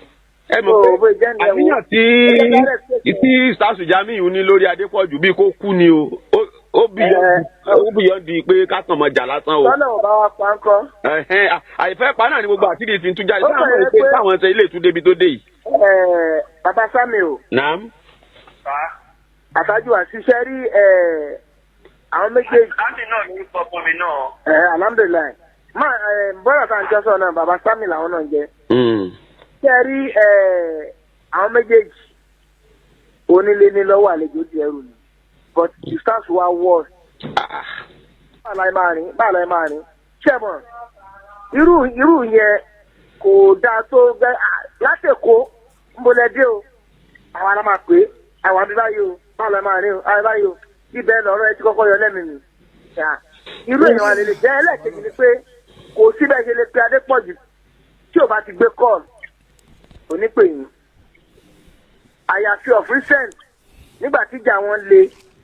Ẹ mọ̀ So, pé bó jẹ́ nìyẹn wo. àníyàn tí Ẹ jẹ́ ká respect tí Sàṣù Jamiu ní lórí Adépọ̀jù bíi kó kú ni o. Ó bìyàn di pé ká kàn mọ́ jà lásán o. Tọ́lọ̀ ò bá wa pa ńkọ́. Ẹ̀hẹ́n, àìfẹ́ pa náà ni gbogbo àtìrí fi ń tú jáde. Ó kàn Táwọn yẹ ṣe pé- táwọn ṣe ilé ìtúndébi tó dé yìí. Bàbá Sami o. Naam. Àtàjù àṣìṣe rí àwọn méjèèjì. Láti náà ló ń sọ fún mi náà. Alhamdulilayi. Má bọ́dà tá à ń jọ sọ̀rọ̀ náà, bàbá Sami làwọn náà ń jẹ. Ṣé ẹ rí àwọn méjèèjì, onílé ní lọ́wọ́, àlejò di ẹrù ni, but the stars wa worse. Báàlá ẹ máa rìn, báàlá ẹ máa rìn. Ṣẹ́mọ̀ irú yẹn kò dáa tó gbẹ látẹ̀kọ́ ń bolẹ̀ dé o. Àwọn ará máa pè é, àwọn àbí báyìí o, báàlá ẹ máa rìn o, àwọn báyìí o, ibẹ̀ lọ́rọ̀ ẹ ti kọ́kọ́ yọ lẹ́mìí mi. Yà, irú èèyàn wa lè lè jẹ́. Ẹlẹ́ẹ̀kejì ni pé kò síbẹ̀ ṣe lè pe Adépọ̀jù tí ò bá ti gbé call, kò ní pè yín, àyàfi of recent nígbà tíjà wọn le.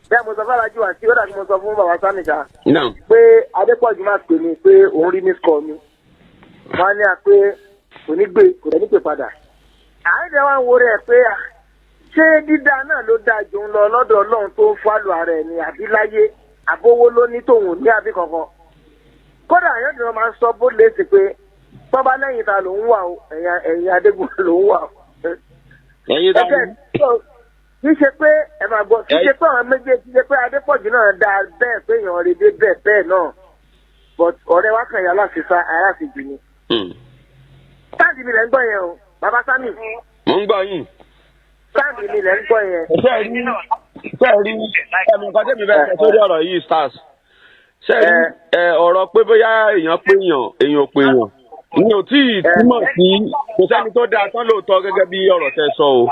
Bẹ́ẹ̀ mo sọ fún Alájú àti ó dàbí mo sọ fún bàbá Sami ṣá Naam. pé Adépọ̀jù máa pè mí pé òun rí miss call mi, wọ́n á ní à pé kò ní gbé, kò dẹ̀ ní pè padà. Àyẹ̀dẹ̀ wa ń wo rẹ̀ pé à, ṣé dídá náà ló dáa jù ń lọ lọ́dọ̀ Ọlọ́run tó ń fálù ara ẹ̀ ni, àbí láyé àbówó ló ní tòun ò ní àbí kankan? Kódà àyẹ̀dẹ̀ wọn máa ń sọ bó lè ṣe pé tọ́ba lẹ́yìn ta lòún wà o, ẹ̀yìn Adégún lòún wà o. Ẹ̀yin tá Ẹgbẹ́ tó kì í ṣe pé ẹ máa gbọ́, kì í ṣe pé àwọn méjèèjì, kì í ṣe pé Adépọ̀jù náà dáa bẹ́ẹ̀ pé èèyàn rè dé bẹ́ẹ̀ bẹ́ẹ̀ náà, but ọ̀rẹ́ wa kàn yà aláṣẹṣá aláṣejù ni. Sáǹdì mi lẹ̀ ń gbọ́ yẹn o, bàbá Sami. Mò ń gbọ́ yín. Sáǹdì mi lẹ̀ ń gbọ́ yẹn. Ṣé ẹ rí ẹmu nǹkan tẹ́mi fẹ́ sọ sórí ọ̀rọ̀ yìí, stars? Ṣé ẹ rí ẹ ọ̀rọ̀ pé bóyá èèyàn pé èèyàn, èèyàn ò pé èèyàn, mi ò tí ì túmọ̀ sí kò sẹ́ni tó dáa tán lóòótọ́ gẹ́gẹ́ bí ọ̀rọ̀ tẹ́ sọ o.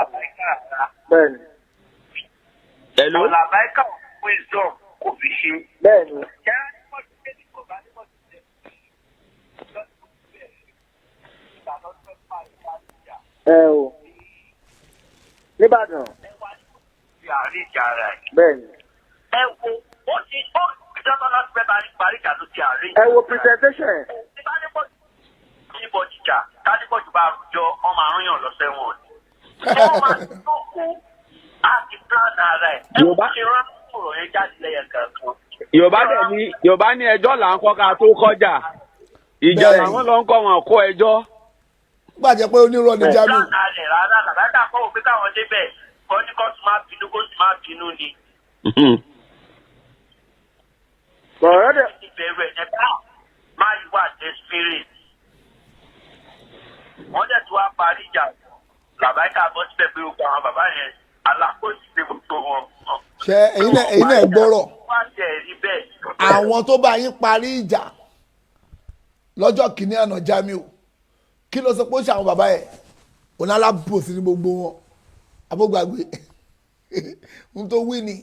Bẹ́ẹ̀ni. Hello? Ọ̀làbáìkà wisdom kò fi ṣe. Bẹ́ẹ̀ni. Ṣé Adépọ̀jù ṣe ní kò bá Adépọ̀jù ṣe? Ẹ o nìbàdàn. Fi àárín ìjà ara ẹ̀. Bẹ́ẹ̀ni. Ẹ wo, ó ti ó ìjọba láti fẹ́ bá parí ìjà ló ti àárín. Ẹ wo presentation ẹ. Tí bá Adépọ̀jù níbọ̀ jíjà, Tádépọ̀jù bá rojọ́, ọmọ àrùn yàn lọ sẹ́wọ̀n ni. Wọ́n máa jókòó àti plan ara ẹ̀. Ẹ wọ́n ṣe rán ọ̀rọ̀ yẹn jáde lẹ́yìn kankan. Yorùbá dẹ̀ ní, Yorùbá ní ẹjọ́ là ń kọ́ ká tó kọjá. Ìjà Bẹ́ẹ̀ni. làwọn lọ ń kọ́ wọn kó ẹjọ́. Gbàjẹ́ pé onírọ́ ni Jamiu. Lálẹ́ rárá, Làbákà kọ́ òpin káwọn débẹ̀ kọ́ ní kóòtù má bínú, kóòtù má bínú ni. Bọ̀rọ̀ dẹ̀ Ìbẹ̀rù ẹ̀ bá máa yí wà desperate. Wọ́n dẹ̀ tí wàá parí ìjà, Làbákà bọ́ síbẹ̀ pé gbogbo àwọn bàbá yẹn alákòóso pé gbogbo wọn. Ṣé ẹ̀yin náà gbọ́rọ̀? Wọ́n á jẹ́ ẹ̀rí bẹ́ẹ̀. Àwọn tó bá yín parí ìjà lọ́jọ́ kìíní àná, Jamiu, kí ló sọ pé ó ṣe àwọn bàbá yẹn? Òun alábòsí ní gbogbo wọn. Abógbàgbé n tó wí ni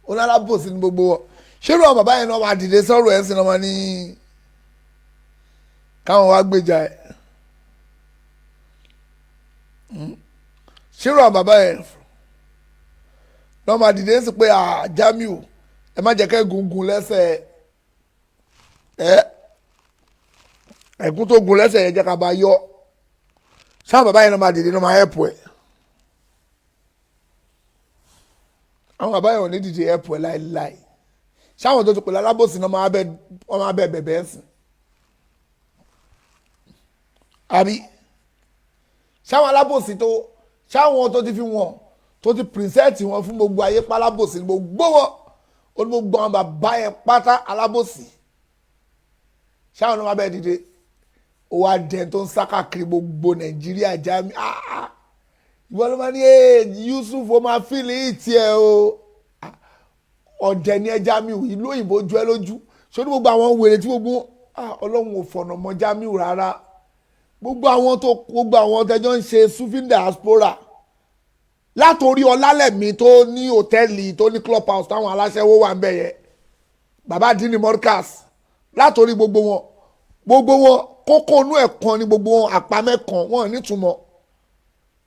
òun alábòsí ní gbogbo wọn. Ṣé irú àwọn bàbá yẹn náà wà dìde sọ̀rọ̀ ẹ̀ ń sin ọmọ ní káwọn wá gbèjà ẹ̀? Ṣé irú àwọn bàbá yẹn náà máa dìde ń sìn pé, "Ah, Jamiu, ẹ má jẹ́ kẹ́ gungun lẹ́sẹ̀ ẹ, ẹ̀gún tó gun lẹ́sẹ̀ yẹn jẹ́ ká bá yọ"? Sáà bàbá yẹn náà máa dìde náà máa help ẹ̀? Àwọn bàbá yẹn ò ní dìde help ẹ̀ láéláé. Sáwọn tó ti pèlè alábòsí náà máa bẹ, wọ́n máa bẹ bẹ̀bẹ̀ ẹ̀ sìn, àbí sáwọn alábòsí tó, sáwọn tó ti fi wọn, tó ti present wọn fún gbogbo ayé pálábòsí ní gbogbo wọn, ó ní gbogbo àwọn bàbá yẹn pátá alábòsí, sáwọn náà máa bẹ dìde? Ó wá dẹn tó ń sá káàkiri gbogbo Nàìjíríà. Jamiu, ah, ah. Ìwọ ló máa ní, "Ee, Yusuf, ó máa feel it ẹ o." Ah, ọ̀dẹ̀ ni ẹ, Jamiu. Ìlú òyìnbó ju ẹ lójú ṣé ní gbogbo àwọn wèrè tí gbogbo, ah, Ọlọ́run ò fọ̀nà mọ́ Jamiu rárá. Gbogbo àwọn tó, gbogbo àwọn tẹjọ́ ń ṣe Sufi diaspora, látòrí Ọlálẹ̀mí tó ní hòtẹ́ẹ̀lì, tó ní club house táwọn aláṣẹwó wà ń bẹ̀ yẹn, bàbá dini Morcas, látòrí gbogbo wọn, gbogbo wọn kókó inú ẹ̀ kan ní gbogbo wọn, àpamẹ́ kan wọn ò nítumọ̀.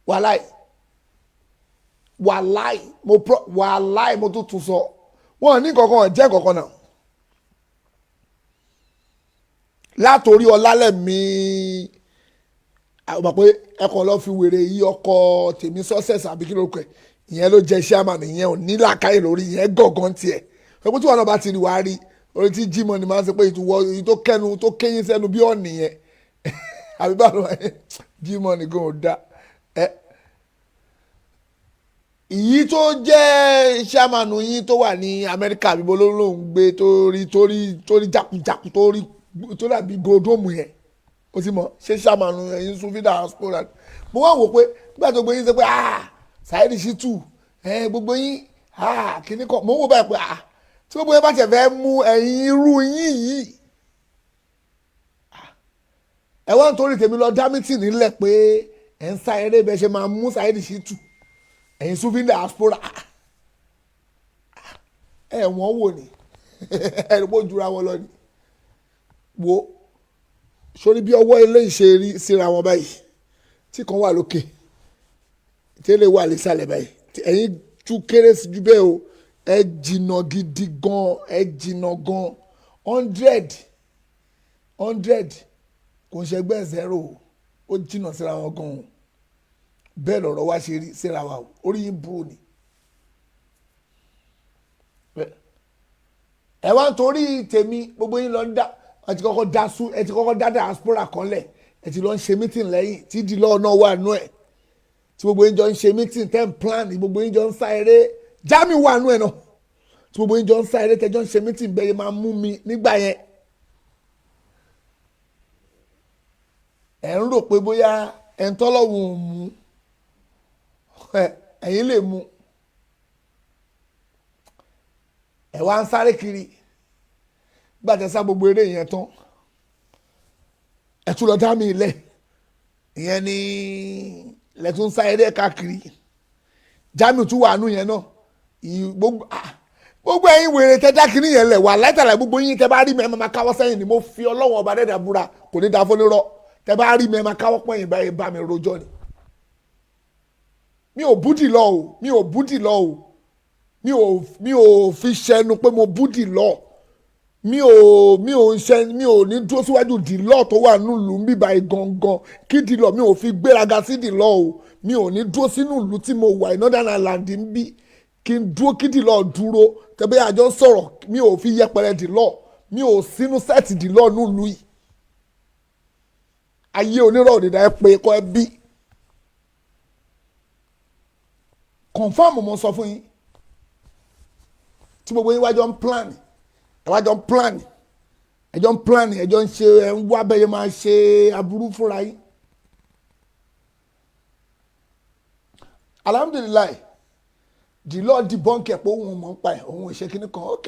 Wàláì, wàláì, mo pro, wàláì, mo tún tún sọ, wọn ò ní kankan jẹ́ kankan náà. Látòrí Ọlálẹ̀mí, àwọn mọ̀ pé ẹkọ̀ lọ́ọ́ fi wèrè yí ọkọ̀ tèmi success, àbí kí ló kọ ẹ̀, ìyẹn ló jẹ́ chairman. Ìyẹn ò ní làákàyè lórí ìyẹn gọ̀gán tiẹ̀ pé tí wọn náà bá ti rí, wàá rí orí tí Jimoh ni máa ń sọ pé ìtúwọ́ èyí tó kẹnu tó kéyìn sẹ́nu bí ọ̀nì yẹn, àbí báwo ló wà ní Jimoh ni gan ò da ẹ. Ìyí tó jẹ́ chairman yín tó wà ní Amẹ́ríkà, àbí bó ló ń gbé, tó rí tó rí tó rí jákujáku, tó rí tó dàbí godomu yẹn, ó ti mọ̀ ṣé chairman ẹ̀yin Sufi diaspora. Mo wá wò pé nígbà tó gbé yín sọ pé, "Ah, Saheed Shittu ẹ," gbogbo yín, ah, kíní kan, mo ń wò báyìí pé, ah, tí gbogbo yín bá tẹ̀ fẹ́ mú ẹ̀yin irú yín yìí, ẹ wá ń torí tèmi lọ dá meeting nílẹ̀ pé ẹ̀ ń sá eré bẹ́ẹ̀ ṣe máa mú Saheed Shittu, ẹ̀yin Sufi diaspora, ẹ̀ wọ́n wò ní ẹ̀ ló jura wọn lọ ni. Wo sórí bí ọwọ́ ilé ìṣe rí síra wọn báyìí, tí kan wà lókè, tẹ́lẹ̀ wà nísàlẹ̀ báyìí, ẹ̀yin tún kéré sí ju bẹ́ẹ̀ o. Ẹ jìnnà gidi gan, ẹ jìnnà gan. 100 100 kò ń ṣẹgbẹ́ zero o. Ó jìnnà síra wọn gan o. Bẹ́ẹ̀ lọ̀rọ̀ wá ṣe rí síra wa o. Orí yín burú ni. Ẹ wá ń torí tèmi, gbogbo yín lọ ń dá, ẹ ti kọ́kọ́ dá sú, ẹ ti kọ́kọ́ dá diaspora kan lẹ̀, ẹ ti lọ ń ṣe meeting lẹ́yìn tí di lọ́ọ̀ náà wà nú ẹ̀, tí gbogbo yín jọ ń ṣe meeting, ten plan, gbogbo yín jọ ń sá eré. Jamiu wà nú ẹ̀ náà, tí gbogbo yín jọ ń sá eré, tẹjọ́ ń ṣe meeting bẹ́ẹ̀ yẹn máa mú mi nígbà yẹn. Ẹ̀ ń rò pé bóyá ẹ̀ ń tọ́lọ́wọ̀n ò mú ẹ̀yin lè mú. Ẹ̀ wá ń sáré kiri gbàtẹ́ sá gbogbo eré yẹn tán, ẹ̀ tún lọ dá mi lẹ̀. Ìyẹn ni lẹ́tún sá eré káàkiri. Jamiu tún wà nù yẹn náà. Gbogbo ẹ̀yin wèrè tẹ́ dá kiri yẹn lẹ̀ wà látàlá, gbogbo yín tẹ́ bá rí mi, ẹ máa káwọ́ sẹ́yìn ni. Mo fi Ọlọ́wọ́n ọba dẹ́dà búra, kò ní dáa fọ́nirọ́. Tẹ́ bá rí mi, ẹ máa káwọ́ pọ̀yìn báyìí bá mi rojọ́ ni. Mi ò búdì lọ o, mi ò búdì lọ o, mi ò fi ṣẹnu pé mo búdì lọ. Mi ò ń ṣe, mi ò ní dúró síwájú dìlọ́ tó wà nílùú ń bíbá gangan kí dìlọ́. Mi ò fi gbéraga sí dìlọ́ o. Mi ò ní dúró sínú ìlú tí mo wà, Northern Ireland ń bí, kí n dúró kí dìlọ́ dúró tẹ́bí àjọ sọ̀rọ̀. Mi ò fi yẹpẹrẹ dìlọ́, mi ò sínú set dìlọ́ nílùú yìí. Ayé onírọ̀ òdìdá ẹ pé kọ́ ẹ bí. Confirm mo sọ fún yín. Tí gbogbo yín wájọ ń plan, ẹ wájọ ń plan, ẹjọ́ ń plan, ẹjọ́ ń ṣe, ẹ ń wá bẹ́ẹ̀ máa ṣe aburú fúnra yín. Alhamdulilayi, the Lord debunk ẹ̀ pé òun mọ̀ ń pa ẹ̀, òun ò ṣe kíní kan, ok.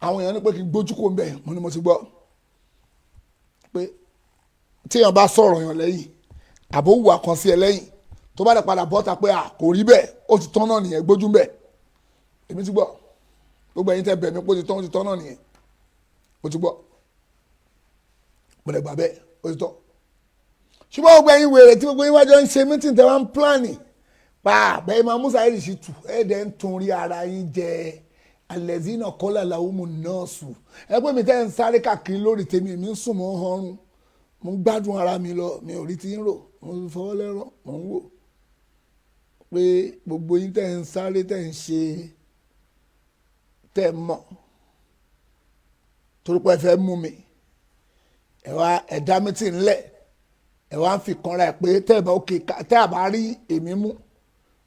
Àwọn èèyàn ní pé kí n gbójú kó ń bẹ̀, mo ní mo ti gbọ́. Pé tíyàn bá sọ̀rọ̀ yàn lẹ́yìn, àbó wùwà kan sí ẹ lẹ́yìn, tó bá dẹ̀ padà bọ́ta pé à kò rí bẹ́ẹ̀, ó ti tán náà nìyẹn, gbójú ń bẹ̀. Èmi ti gbọ́. Gbogbo ẹ̀yin tẹ́ bẹ̀ mí pé ó ti tán náà nìyẹn. Ó ti gbọ́. Mo lè gbà bẹ́ẹ̀, ó ti tán. Ṣùgbọ́n gbogbo ẹ̀yin wèrè tí gbogbo yín wájọ ń ṣe mítìn tẹ́ wá ń pílánì pa bẹ́ẹ̀ máa Musa yìí sì tù ẹ̀ẹ́dẹ̀ ń tún rí ara yín jẹ alẹ́zínà kọ́lá làwọn mú nọ́ọ̀sù. Ẹ pé mi tẹ́ ń sáré káàkiri lórí tèmi, èmi ń sùn mọ́ ọrùn, mo ń gbádùn ara mi lọ, mi ò rí ti ń rò, mo ń fọwọ́ lẹ́rọ̀, mo ń wò pé gbogbo yín tẹ́ ń sáré tẹ́ ń ṣe tẹ́ mọ̀ torí pé ẹ fẹ́ mú mi, ẹ wá ẹ̀dá mi tì ń lẹ̀, ẹ wá ń fi kanra ẹ pé tẹ́ ẹ bá òkè tẹ́ ẹ bá rí èmi mú.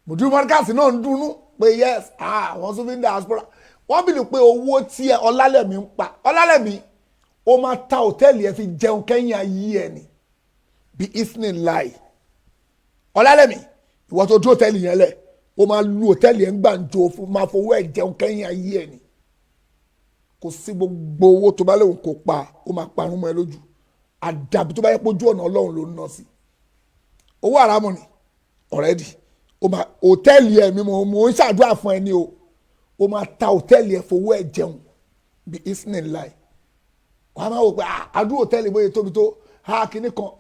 Mùdúrú mọ́ríkàsì náà ń dunnú pé yes, àwọn tó fi ń diaspora wọ́n bìlì pé owó tí ẹ Ọlálẹ́mí ń pa. Ọlálẹ́mí ó máa ta hòtẹ́ẹ̀lì ẹ fi jẹun kẹ́yìn ayé ẹ ni bí evening lie. Ọlálẹ́mí ìwọ tó dúró hòtẹ́ẹ̀lì yẹn lẹ̀, ó máa lu hòtẹ́ẹ̀lì ẹ ń gbàǹjo, máa fowó ẹ jẹun kẹ́yìn ayé ẹ ni. Kò sí gbogbo owó tó bá léwu kó pa, ó máa parun mọ́ ẹ lójú. Àdàbí tó bá yẹ pé ojú ọ̀nà Ọlọ́run ló ń ná sí. Owó àràmù ni already. Ó máa hòtẹ́ẹ̀lì ẹ̀ mi mo ń ṣàdúrà fún ẹ ní o. Ó máa ta hòtẹ́ẹ̀lì ẹ̀ fowó ẹ̀ jẹun bí evening lie. Wàá máa wò pé àdúrà hòtẹ́ẹ̀lì bóyá tóbi tó ha kíní kan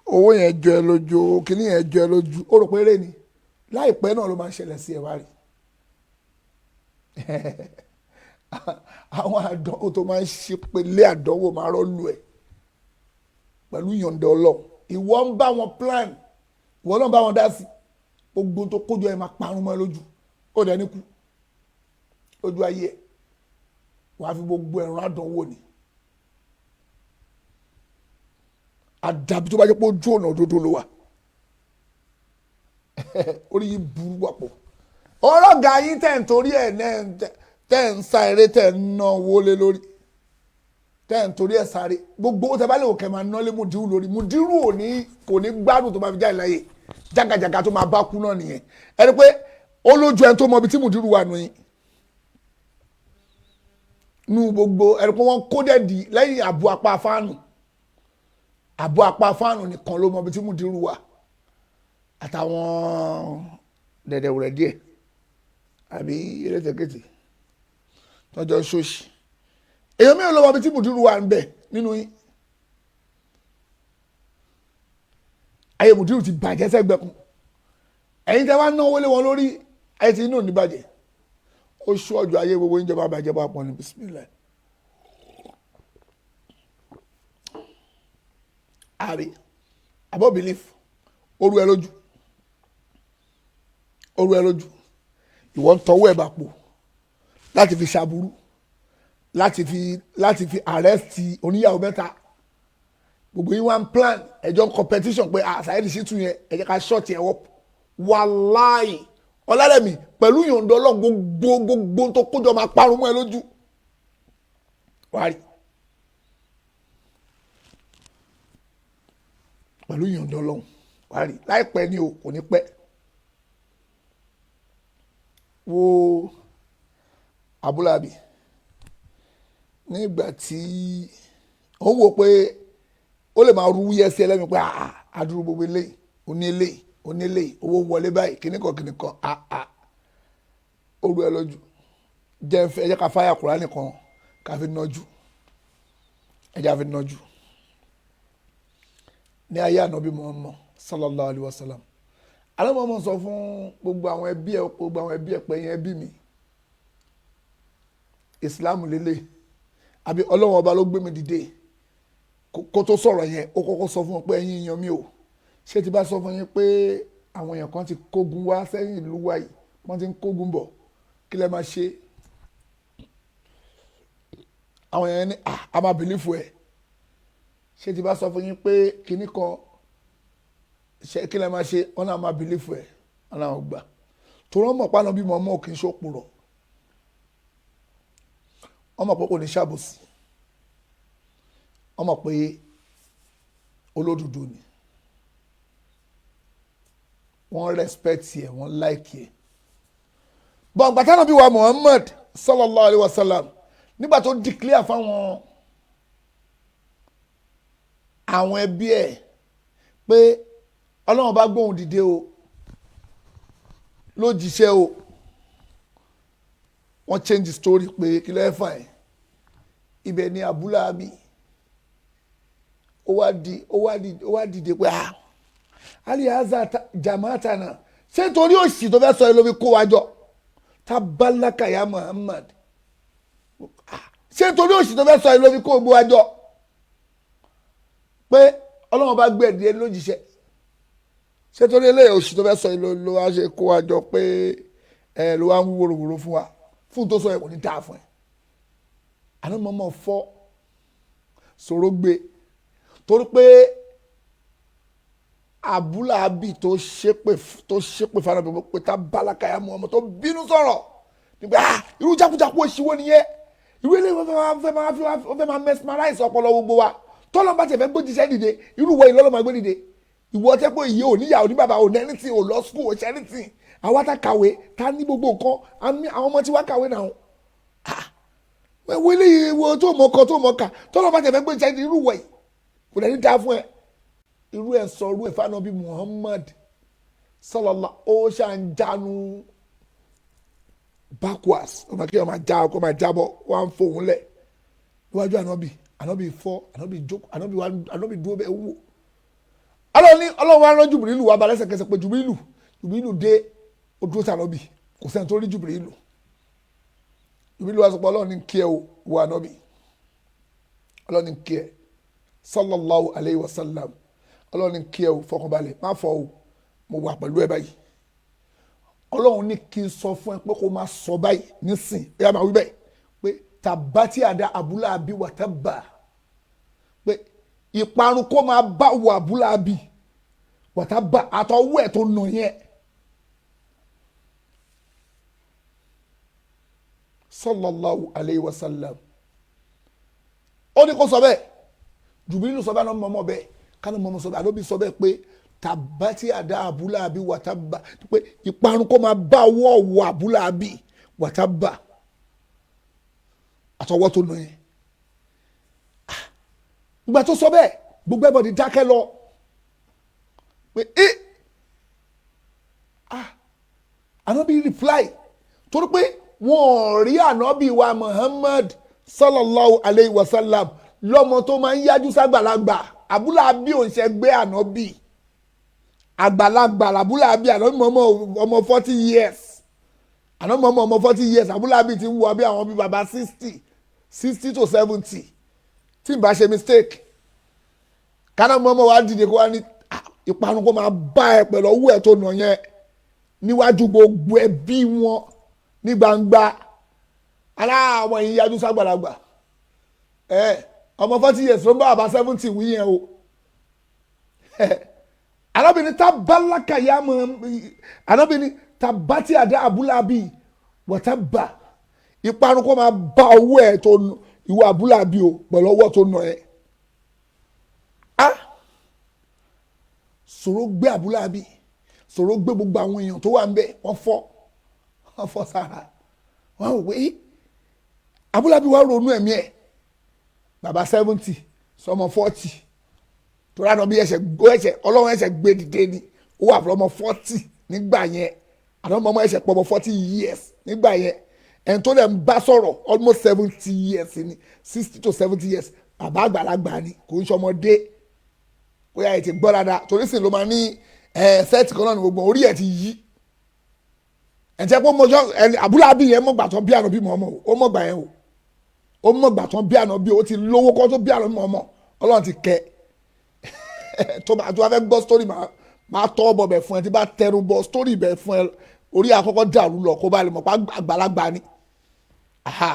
Owó yẹn jọ ẹ lójú, kíní yẹn jọ ẹ lójú, ó rò pé eré ni. Láìpẹ́ náà ló máa ń ṣẹlẹ̀ sí ẹ wá rí. Àwọn àdánwò tó máa ń ṣe pélé àdánwò máa rọ́ọ̀lù ẹ̀ pẹ̀lú ìyọ̀ǹda Ọlọ́run. Ìwọ ń bá wọn plan, ìwọ náà bá wọn dá sí, gbogbo tó kójọ ẹ máa parun mọ́ ẹ lójú, ó dẹ̀ ní kú lójú ayé ẹ, wàá fi gbogbo ẹ̀rọ àdánwò ni. Àdàbí tó bá jẹ́ pé ojú ọ̀nà òdodo ló wà. Orí yìí burú wàpọ̀. Ọlọ́gà yín tẹ̀ ń torí ẹ̀ náà tẹ̀ ń sa eré tẹ̀ ń ná owó lé lórí, tẹ́ ń torí ẹ̀ sáré gbogbo tẹ́ bá lè wò kẹ́ máa ná lé Mùdírù lórí. Mùdírù ò ní kò ní gbádùn tó máa fi jáde láyé, jágajàga tó máa bá kú náà nìyẹn. Ẹni pé ó lójú ẹni tó mọ ibi tí Mùdírù wà nù yín nu gbogbo ẹni pé wọ́n kó dẹ̀dí lẹ́yìn àbú apá fáànù, àbú apá fáànù nìkan ló mọ ibi tí Mùdírù wà àtàwọn dẹ̀dẹ̀wùrẹ̀ díẹ̀ àbí erétẹ̀kẹ̀tẹ̀ tọ́jọ́ ṣóṣì. Èèyàn mi ò lọ wọ ibi tí Mùdírù wà ń bẹ nínú yín. Ayé Mùdírù ti bàjẹ́ sẹ́gbẹ̀kùn. Ẹ̀yin tẹ́ wá náwó lé wọn lórí, ayé ti inú ò ní bàjẹ́. Ó ṣú ọjọ́ ayé gbogbo ìjọba bàjẹ́ bá pọ̀ ní bismillah. Àrí àbọ̀ belief oru ẹ lójú, oru ẹ lójú. Ìwọ ń tọwọ́ ẹ̀ bá pò láti fi ṣàbúrú, láti fi arrest oníyàwó mẹ́ta. Gbogbo yín wá ń plan ẹjọ́ competition pé Saheed Shittu yẹn ẹ jẹ́ ká ṣọ́ọ̀tì ẹ̀ wọ́pọ̀. Wàláì Ọlálẹ́mí pẹ̀lú ìyọ̀ǹda Ọlọ́run gbogbo tó kójọ máa parun mọ́ ẹ lójú. Wàá rí pẹ̀lú ìyọ̀ǹda Ọlọ́run, wàá rí láìpẹ́ ni o, kò ní pẹ́. Wo Abúlábì nígbà tí ó wò pé ó lè máa rú yẹsẹ lẹ́nu pé àdúró gbogbo eléyìí onílé onílé owó wọlé báyìí kíníkan kíníkan ó rú ẹ lójú. Jẹ́ ẹ jẹ́ ká fáyà Kùránì kan ká fi nájú, ẹ jẹ́ ká fi nájú. Ní ayé ànábì Muhammad sallallahu alayhi wa sallam, alámọ̀ọ́mọ̀ sọ fún gbogbo àwọn ẹbí ẹ, gbogbo àwọn ẹbí ẹ pé ẹ̀yin ẹbí mi, Islam lélẹ̀ àbí Ọlọ́run ọba ló gbé mi dìde. Kó tó sọ̀rọ̀ yẹn ó kọ́kọ́ sọ fún wọn pé ẹ̀yin èèyàn mi o, ṣé ti bá sọ fún yín pé àwọn èèyàn kan ti kógun wá sẹ́yìn ìlú wa yìí, wọ́n ti ń kógun bọ̀, kí lẹ máa ṣe? Àwọn èèyàn ní, "Ah, a máa believe ẹ̀." Ṣé ti bá sọ fún yín pé kinní kan ṣe, kí lẹ máa ṣe? Wọn náà máa believe ẹ̀, wọn náà gbà torí wọn mọ̀ pé Ànábì mọ̀ọ́mọ̀ kì í ṣòpùrọ̀. Wọ́n mọ̀ pé kò ní ṣàbòsí, wọ́n mọ̀ pé olódodo ni. Wọ́n respect ẹ̀, wọ́n like ẹ̀. Bọ̀ǹgbà tánàbí wa Muhammad sallallahu alayhi wa sallam, nígbà tó declare fáwọn àwọn ẹbí ẹ̀ pé Ọlọ́run bá gbóhùn dìde o, ló jíṣẹ́ o, wọ́n change story pé kí ló ẹ̀ fà ẹ̀. Ibẹ̀ ni Abu Lahabi ó wá dìde pé, "Ah, alihaza jamaatana, ṣé torí òṣì tó fẹ́ sọ yìí ló fi kó wa jọ? Tabalaka ya Muhammad, ṣé torí òṣì tó fẹ́ sọ yìí ló fi kó gbogbo wa jọ pé Ọlọ́run bá gbé ẹ̀dìyẹ lójíṣẹ́? Ṣé torí eléyìí òṣì tó fẹ́ sọ yìí ló wá ṣe kó wa jọ pé ẹ ló wá ń wú wòròwòrò fún wa?" Fún tó sọ yẹ, kò ní dáa fún ẹ. Àná mọ́mọ́ fọ́ sọ̀rọ̀ gbé torí pé Abúláàbí tó ṣépè fún anábì pé tá balaka ya mú ọmọ tó bínú sọ̀rọ̀ nígbà, "Ah, irú jákujáku òṣìwò nìyẹn? Irú eléyìí wọ́n fẹ́ máa mesmerize ọpọlọ gbogbo wa. Tọ́lọ́ bá tẹ̀ fẹ́ gbójíṣẹ́ dìde, irú wọ ìlọ́lọ́ máa gbé dìde. Ìwọ tẹ́ pé ìyé ò níyàwó ní bàbá ò ní anything, ò lọ school, ò ṣe anything. Àwa tá kàwé, tá ní gbogbo nǹkan, àwọn ọmọ tí wá kàwé náà. Ah, wo eléyìí, wo tó mọ̀ kọ, tó mọ̀ kà. Tọ́lọ́ bá tẹ̀ fẹ́ gbójíṣẹ́ dìde, irú wọ̀ yìí kò dẹ̀ ní dáa fún ẹ." Irú ẹ̀ sọ irú ẹ̀ fanabi Muhammad sallallahu, ó ṣàǹjánu backwards, ọmọ kí ọmọ já ọkọ máa jábọ́, wọ́n á ń fòun lẹ̀ níwájú ànábì. Ànábì fọ́, ànábì jókòó, ànábì wá, ànábì dúró bẹ́ẹ̀ wò. Ọlọ́run ní Ọlọ́run wa rán Jùbìrìlù wá ba lẹ́sẹ̀kẹsẹ̀ pé Jùbìrìlù. Jùbìrìlù dé, ó dúró sí ànábì. Kò sẹ́ni tó rí Jùbìrìlù. Jùbìrìlù wá sọ pé, "Ọlọ́run ní kí ẹ o, wọ ànábì. Ọlọ́run ní kí ẹ, sallallahu alayhi wa sallam. Ọlọ́run ní kí ẹ o, fọkànbalẹ̀, má fọ o, mo wà pẹ̀lú ẹ báyìí. Ọlọ́run ní kí n sọ fún ẹ pé kó máa sọ báyìí nísìn, ẹ máa wí bẹ́ẹ̀ pé tabati àdá abúláàbí wà tábà, pé ìparun kó máa bá wọ abúláàbí wà tábà àtọwọ́ ẹ̀ tó nà yẹn." Sallallahu alayhi wa sallam, ó ní kó sọ bẹ́ẹ̀. Jùbìlì sọ bẹ́ẹ̀ náà, mọ̀mọ́ bẹ́ẹ̀ kánú mọ̀mọ́ sọ bẹ́ẹ̀. Àdóbi sọ bẹ́ẹ̀ pé tabati àdá abúláàbí wà tábà, pé ìparun kó máa bá wọ́ wọ abúláàbí wà tábà àtọwọ́ tó nà yẹn. Ìgbà tó sọ bẹ́ẹ̀, gbogbo ẹ̀bọ̀dì dákẹ́ lọ pé ẹ́, ah, ànábì reply torí pé wọn ò rí ànábì wa Muhammad sallallahu alayhi wa sallam lọ́mọ tó máa ń yájú ságbàlagbà. Abúláàbí ò ń ṣe gbé ànábì, àgbàlagbà làbúláàbí. Ànábì mọ́mọ́ ọmọ 40 years, ànábì mọ́mọ́ ọmọ 40 years, abúláàbí ti ń wọ bí àwọn bíi baba 60 to 70, tí n bá ṣe mistake. Kánà mọ́mọ́ wa dìde kó wá ní, "Ah, ìparun kó máa bá ẹ pẹ̀lú ọwọ́ ẹ tó nà yẹn," níwájú gbogbo ẹbí wọn ní gbangba. Aláwọ̀ yìí yájú ságbàlagbà ẹ, ọmọ 40 years ló ń bá bàbá 70 wí yẹn o. Arábìnrin tábàlákà yá mọ, arábìnrin tabati àdá abúlábì wọ́tá bà, ìparun kó máa bá ọwọ́ ẹ tó ìwọ abúlábì o pẹ̀lú ọwọ́ tó nà ẹ. Ah, sọ̀rọ̀ gbé abúlábì, sọ̀rọ̀ gbé gbogbo àwọn èèyàn tó wà ń bẹ̀. Wọ́n fọ́ sára. Wọ́n wò pé abúlábì wà ronú ẹ̀mí ẹ̀, bàbá 70 sọmọ 40, torí àná bí ẹsẹ̀ gbó ẹsẹ̀ Ọlọ́run ẹsẹ̀ gbé dìde ni. Ó wà fún ọmọ 40 nígbà yẹn. Àná ọmọ ẹsẹ̀ pọ̀ ọmọ 40 years nígbà yẹn. Ẹni tó dẹ̀ ń bá sọ̀rọ̀, almost 70 years ni, 60 to 70 years, bàbá àgbàlagbà ni, kò ń ṣọmọdé. Bóyá ẹ ti gbọ́ dáadáa, torí sì ló máa ní ẹ set kan náà ní gbogbo orí ẹ ti yí. Ẹ jẹ́ pé mọ́jọ́ ẹni abúlábí yẹn mọ̀gbà tán bí àná bí mọ̀ ọmọ o. Ó mọ̀gbà yẹn o, ó mọ̀gbà tán bí àná bí o. Ti lówó kọ́ tó bí àná mọ̀ ọmọ. Ọlọ́run ti kẹ́ tó bá fẹ́ gbọ́ story, máa tọ́ bọ̀ bẹ̀ fún ẹ. Tí bá tẹnu bọ̀ story bẹ̀ fún ẹ, orí àkọ́kọ́ dàrú lọ, kó bá lè mọ̀ pa àgbàlagbà ni. Aha.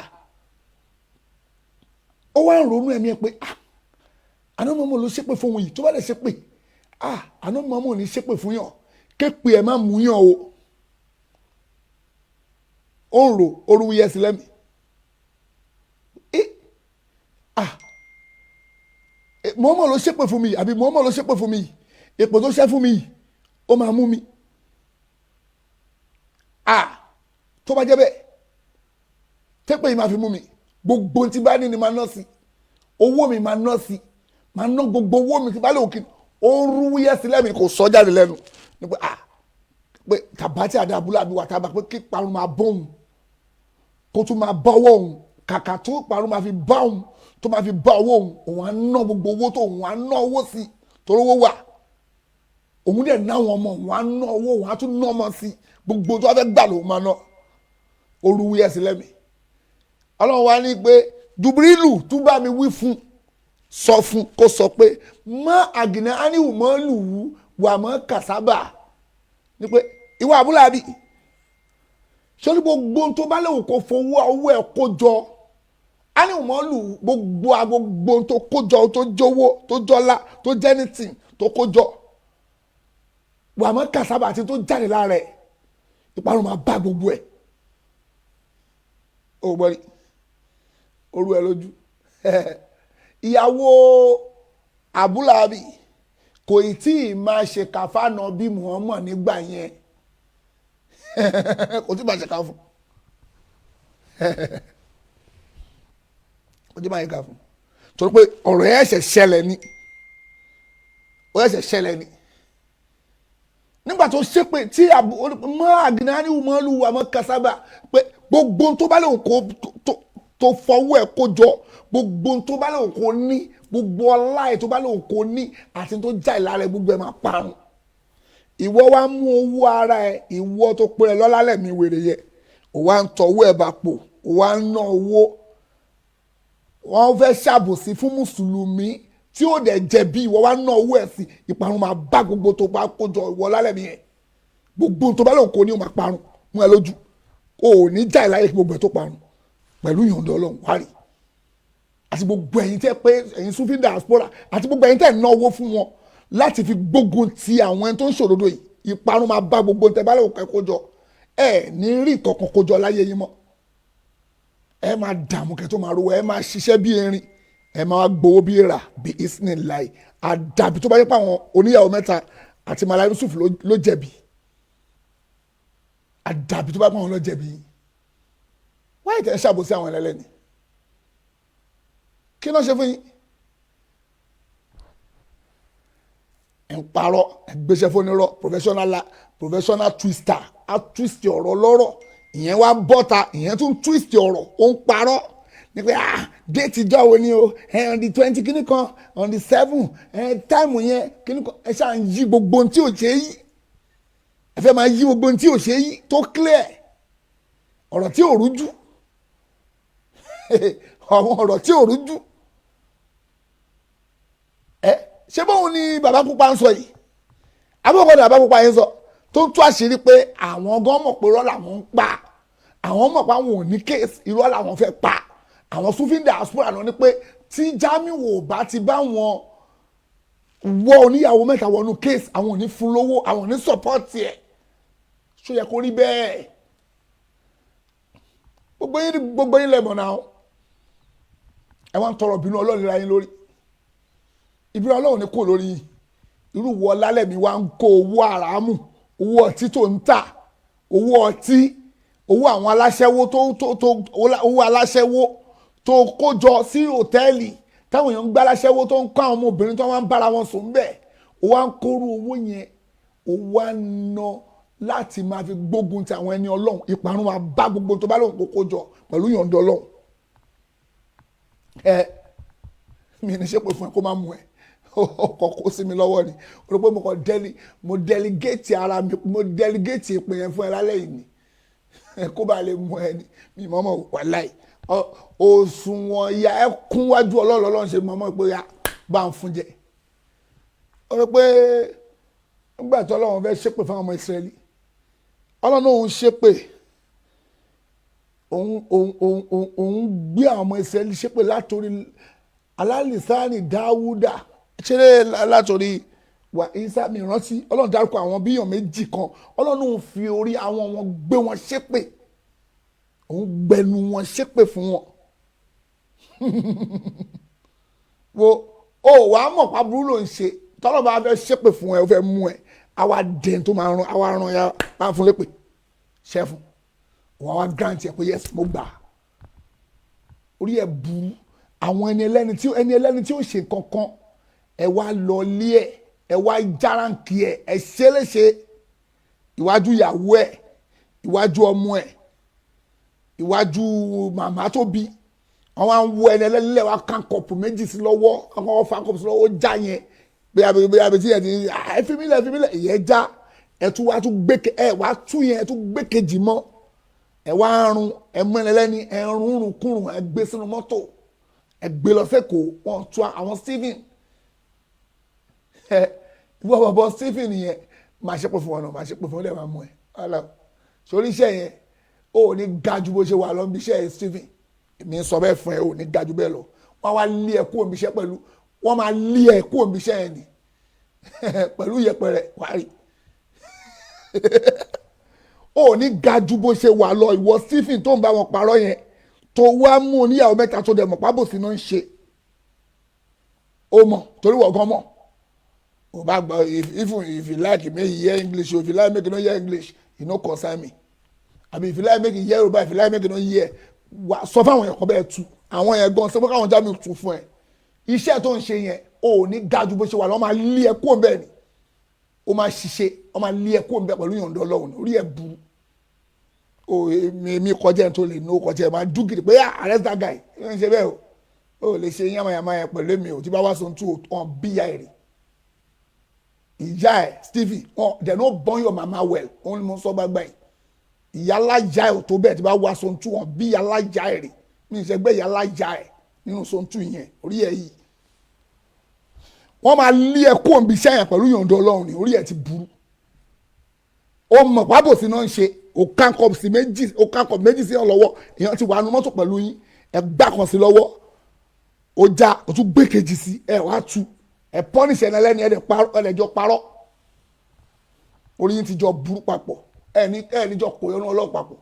Ó wá ń ronú ẹ̀mí ẹ pé ah, àná mọ́mọ́ ló ṣépè fún òun yìí, tó bá lè ṣépè, ah, àná mọ́mọ́ ò ní ṣépè fún yàn, képe ẹ̀ má mú yàn o. Ó ń ro orú yẹ sí lẹ́mìí. Ah, mọ́mọ́ ló ṣépè fún mi yìí, àbí mọ́mọ́ ló ṣépè fún mi yìí, èpè tó ṣẹ́ fún mi yìí ó máa mú mi. Ah, tó bá jẹ́ bẹ́ẹ̀, tẹ́pẹ́ yìí máa fi mú mi, gbogbo tí bá ní ni máa ná sí, owó mi máa ná sí, máa ná gbogbo owó mi tí bá lè òkè. Ó rú yẹ́sí lẹ́mìí, kò sọ jáde lẹ́nu ní pé ah, pé tàbátì àdá abúlé àbí wà tábà, pé kí parun máa bọ́ òun, kó tún máa bọ́wọ́ òun, kàkà tó parun máa fi bá òun, tó máa fi bá owó òun, òun á ná gbogbo owó tó òun á ná owó sí, torí owó wà, òun dẹ̀ ná àwọn ọmọ, òun á ná owó, òun á tún ná ọmọ sí, gbogbo tó wá fẹ́ gbà lòun máa ná. Orú yẹ́sí lẹ́mìí. Ọlọ́run wa ní pé Jubrilu tún bá mi wí fún, sọ fún kó sọ pé mọ́ àgìnà áníwù mọ́ lùwú wà mọ́ kàsábà, ní pé ìwà àbúlàbí sórí gbogbo tó bá léwu kó fowó owó ẹ̀ kó jọ, áníwù mọ́ lùwú, gbogbo agbogbo tó kó jọ, tó jówó, tó jọlá, tó jẹ́nìtìn tó kó jọ, wà mọ́ kàsábà àti tó jáde lára ẹ̀, ìparun máa bá gbogbo ẹ̀. Ó gbọ́ rí orú ẹ lójú. Ìyàwó abúlábì kò tí ì máa ṣe kàfánà bí Muhammad nígbà yẹn, kò tí ì máa ṣe ká fún, kò tí ì máa ṣe ká fún, torí pé ọ̀rọ̀ ẹ̀ ṣẹ̀ ṣẹlẹ̀ ni, ó ṣẹ̀ ṣẹlẹ̀ ni nígbà tó ṣépè tí mọ́ àgìnà ní mọ́lù àmọ́ kásábà, pé gbogbo tó bá lóun kó tó fọwọ́ ẹ̀ kó jọ, gbogbo tó bá lóun kó ní, gbogbo ọlá ẹ̀ tó bá lóun kó ní àti tó já ìlara ẹ̀, gbogbo ẹ̀ máa parun. Ìwọ wá mú owó ara ẹ̀, ìwọ tó pé ẹ lọ́lá lẹ̀mí wèrè yẹ, ò wá ń tọwọ́ ẹ̀ bá pò, ò wá ń ná owó. Wọ́n fẹ́ ṣàbòsí fún mùsùlùmí tí ó dẹ̀ jẹ̀bi, ìwọ wá ná owó ẹ̀ sí, ìparun máa bá gbogbo tó bá kó jọ, ìwọ lálẹ́ mi yẹn, gbogbo tó bá lóun kó ní ó máa parun mú ẹ lójú. O ò ní já ìláyè kí gbogbo ẹ̀ tó parun pẹ̀lú ìyọ̀ǹda Ọlọ́run wárí. Àti gbogbo ẹ̀yin tẹ́ pé ẹ̀yin Sufi diaspora, àti gbogbo ẹ̀yin tẹ́ ná owó fún wọn láti fi gbógun ti àwọn ẹni tó ń ṣòdodo yìí, ìparun máa bá gbogbo tẹ́ bá lóun kó jọ. Ẹ ní rí nǹkan kan kó jọ láyé yín mọ́. Ẹ máa dààmú kẹ́ tó máa rówó, ẹ máa ṣiṣẹ́ bí erin, ẹ máa gbowó bí rà bí isnin láì. Àdàbí tó bá yẹ pé àwọn oníyàwó mẹ́ta àti Mala Yusuf ló jẹ̀bi, àdàbí tó bá pé àwọn ló jẹ̀bi yín. Wáyé tẹ̀ ń ṣàbòsí àwọn ẹlẹ́lẹ́ni, kí ló ṣe fún yín? Ẹ̀ ń parọ́, ẹ̀ gbéṣẹ́ fónírọ́, professional twister, á twist ọ̀rọ̀ lọ́rọ̀, ìyẹn wá bọ́ta, ìyẹn tún twist ọ̀rọ̀, ó ń parọ́ ní pé ah, déètì ìjọ wo ni o, on the 20 kíní kan, on the 7 táìmù yẹn kíní kan. Ẹ ṣáà ń yí gbogbo ohun tí ò ṣe é yí, ẹ fẹ́ máa yí gbogbo ohun tí ò ṣe é yí tó clear, ọ̀rọ̀ tí ò rújú, àwọn ọ̀rọ̀ tí ò rújú. Ẹ ṣé bóun ni bàbá pupa ń sọ yìí? Abókò ni bàbá pupa yẹn sọ tó ń tú àṣírí pé àwọn gan mọ̀ pé irọ́ làwọn ń pa, àwọn mọ̀ pé àwọn ò ní kéèsì, irọ́ làwọn fẹ́ pa. Àwọn Sufi diaspora lọ ní pé tí Jamiu ò bá ti bá wọn wọ oníyàwó mẹ́ta wọnú kéèsì, àwọn ò ní fún lówó, àwọn ò ní sọpọ́ọ̀tì ẹ̀. Ṣó yẹ kó rí bẹ́ẹ̀? Gbogbo yín lẹ́mọ̀ náà, ẹ wá ń tọrọ ìbínú Ọlọ́run ra yín lórí. Ìbínú Ọlọ́run ní kò lórí yín. Irú wọ lálẹ́ mi wá ń kó owó àràámù, owó ọtí tó ń tà, owó ọtí, owó àwọn aláṣẹ́wó tó owó aláṣẹ́wó tó kó jọ sí hòtẹ́ẹ̀lì táwọn èèyàn ń gbá aláṣẹ́wó tó ń kọ́ àwọn ọmọbìnrin tó wá ń bára wọn sùn bẹ́ẹ̀, ó wá ń kóró owó yẹn, ó wá ń ná láti máa fi gbógun ti àwọn ẹni Ọlọ́run. Ìparun máa bá gbogbo tó bá lóun kó kó jọ pẹ̀lú ìyọ̀ǹda Ọlọ́run. Ẹ mi ní ṣépè fún ẹ kó má mú ẹ, ọkọ̀ kó sí mi lọ́wọ́ ni. O rò pé mo kàn mo delegate ara mi, mo delegate ìpè yẹn fún ẹ lálẹ́ yìí ni kó bá lè mú ẹ ní mi mọ́mọ́ wàláì. Òṣùwọ̀n ìyá ẹ kún wájú Ọlọ́run, Ọlọ́run ṣe mọ́mọ́ pé ya bá ń fún jẹ. O rò pé nígbà tí Ọlọ́run fẹ́ ṣépè fún àwọn ọmọ Ísírẹ́lì, Ọlọ́run òun ṣépè Òun gbé àwọn ọmọ Ísírẹ́lì ṣépè látòrí alálìsáàní Dáwúdà ṣeré látòrí wà Ìsá. Mi rántí Ọlọ́run dárúkọ àwọn bíyàn méjì kan. Ọlọ́run òun fi orí àwọn wọn gbé wọn ṣépè, òun gbẹnu wọn ṣépè fún wọn. Wo o wàá mọ̀ pa burú ló ń ṣe. Tọ́lọ́ bá fẹ́ ṣépè fún ẹ, ó fẹ́ mú ẹ, àwa dẹ̀ tó máa rán, àwa rán ya máa fún lépè ṣẹ́ fún wọn, wá grant ẹ pé yes, mo gbà á. Orí ẹ burú. Àwọn ẹni ẹlẹ́ni tí ó ṣe kankan, ẹ wá lọ lé ẹ, ẹ wá járáǹkì ẹ, ẹ ṣe léṣe ìwájú ìyàwó ẹ, ìwájú ọmọ ẹ, ìwájú màmá tó bí. Àwọn wá ń wo ẹni ẹlẹ́ni lẹ̀, wá kàn kọ̀pù méjì sí lọ́wọ́, àwọn fa kọ̀pù sí lọ́wọ́, ó já yẹn. Bóyá bí tí yẹn ti ẹ fi mí lẹ̀, fi mí lẹ̀, ìyẹn já. Ẹ tún wá tún gbé, ẹ wá tún yẹn, ẹ tún gbé kejì mọ́. Ẹ wá rún ẹ mú ẹni ẹlẹ́ni, ẹ rún rún kúrùn, ẹ gbé sínú mọ́tò, ẹ gbé lọ sẹ́kọ̀ọ́. Wọ́n tún àwọn Stephen ẹ ìwọ bọ̀bọ̀ Stephen yẹn máa ṣépè fún wọn náà, máa ṣépè fún wọn lẹ́ẹ̀, máa mú ẹ ọ̀là sórí iṣẹ́ yẹn. Ó ní ga ju bó ṣe wà lọ níbi iṣẹ́ yẹn. Stephen, èmi ń sọ bẹ́ẹ̀ fún ẹ, ò ní ga ju bẹ́ẹ̀ lọ. Wọ́n wá lé ẹ kúrò níbi iṣẹ́ pẹ̀lú, wọ́n máa lé ẹ kúrò níbi iṣẹ́ yẹn ni pẹ̀lú yẹpẹrẹ. Wàá rí, ó ní ga ju bó ṣe wà lọ. Ìwọ Stephen tó ń bá wọn parọ́ yẹn, tó wá mú oníyàwó mẹ́ta, tó dẹ̀ mọ̀ pábòsí náà ń ṣe, ó mọ̀ torí wọ́n gan mọ̀. O bá gbọ́, if you like, make you hear English. If you like, make you no hear English, e no concern me. Àbí if you like, make you hear Yorùbá. If you like, make you no hear. Wà sọ fáwọn yẹn kọ́ bẹ́ẹ̀ tu àwọn yẹn gan, sọ fún káwọn já mi tu fún ẹ. Iṣẹ́ tó ń ṣe yẹn, o ò ní ga ju bó ṣe wà lọ́. Máa lé ẹ kúrò bẹ́ẹ̀ ni. Ó máa ṣiṣẹ́, ó máa lé ẹ kúrò bẹ́ẹ̀ pẹ̀lú ìyọ̀ǹda Ọlọ́run. Orí ẹ burú o. Èmi kọjá ẹ̀ tó lè ní o kọjá ẹ̀ máa dúgìrì pé arrest that guy. Ẹ ń ṣe bẹ́ẹ̀ o. O lè ṣe yàmàyàmà yẹn pẹ̀lú èmi o. Tí bá wá sọ tún wọn bí ìyá ẹ̀ rè, ìyá ẹ̀ Stephen wọn, they no born your mama well. Òun ni mo sọ gbàgbà yìí. Ìyá alájà ẹ̀ ò tó bẹ́ẹ̀. Tí bá wá sọ tún wọn bí ìyá alájà ẹ̀ rè, mi ì sẹ́gbẹ́ ìyá alájà ẹ̀ nínú sọ tún yẹn. Orí ẹ̀ yìí, wọ́n máa lé ẹ kó òǹbí iṣẹ́ yẹn pẹ̀lú ìyọ̀ǹda Ọlọ́run ni. Orí ẹ̀ ti burú. Ó mọ̀ pábòsí náà ń ṣe. Ó kàn sí méjì, ó kàn méjì sí ọ lọ́wọ́. Èèyàn ti wà nù mọ́tò pẹ̀lú yín, ẹ gbá kan sí lọ́wọ́, ó já, ó tún gbé kejì sí. Ẹ wá tu, ẹ punish ẹni ẹlẹ́ni, ẹ dẹ̀ parọ́, ẹ dẹ̀ jọ parọ́. Orí yín ti jọ burú papọ̀. Ẹ ní jọ kò yọnu Ọlọ́run papọ̀.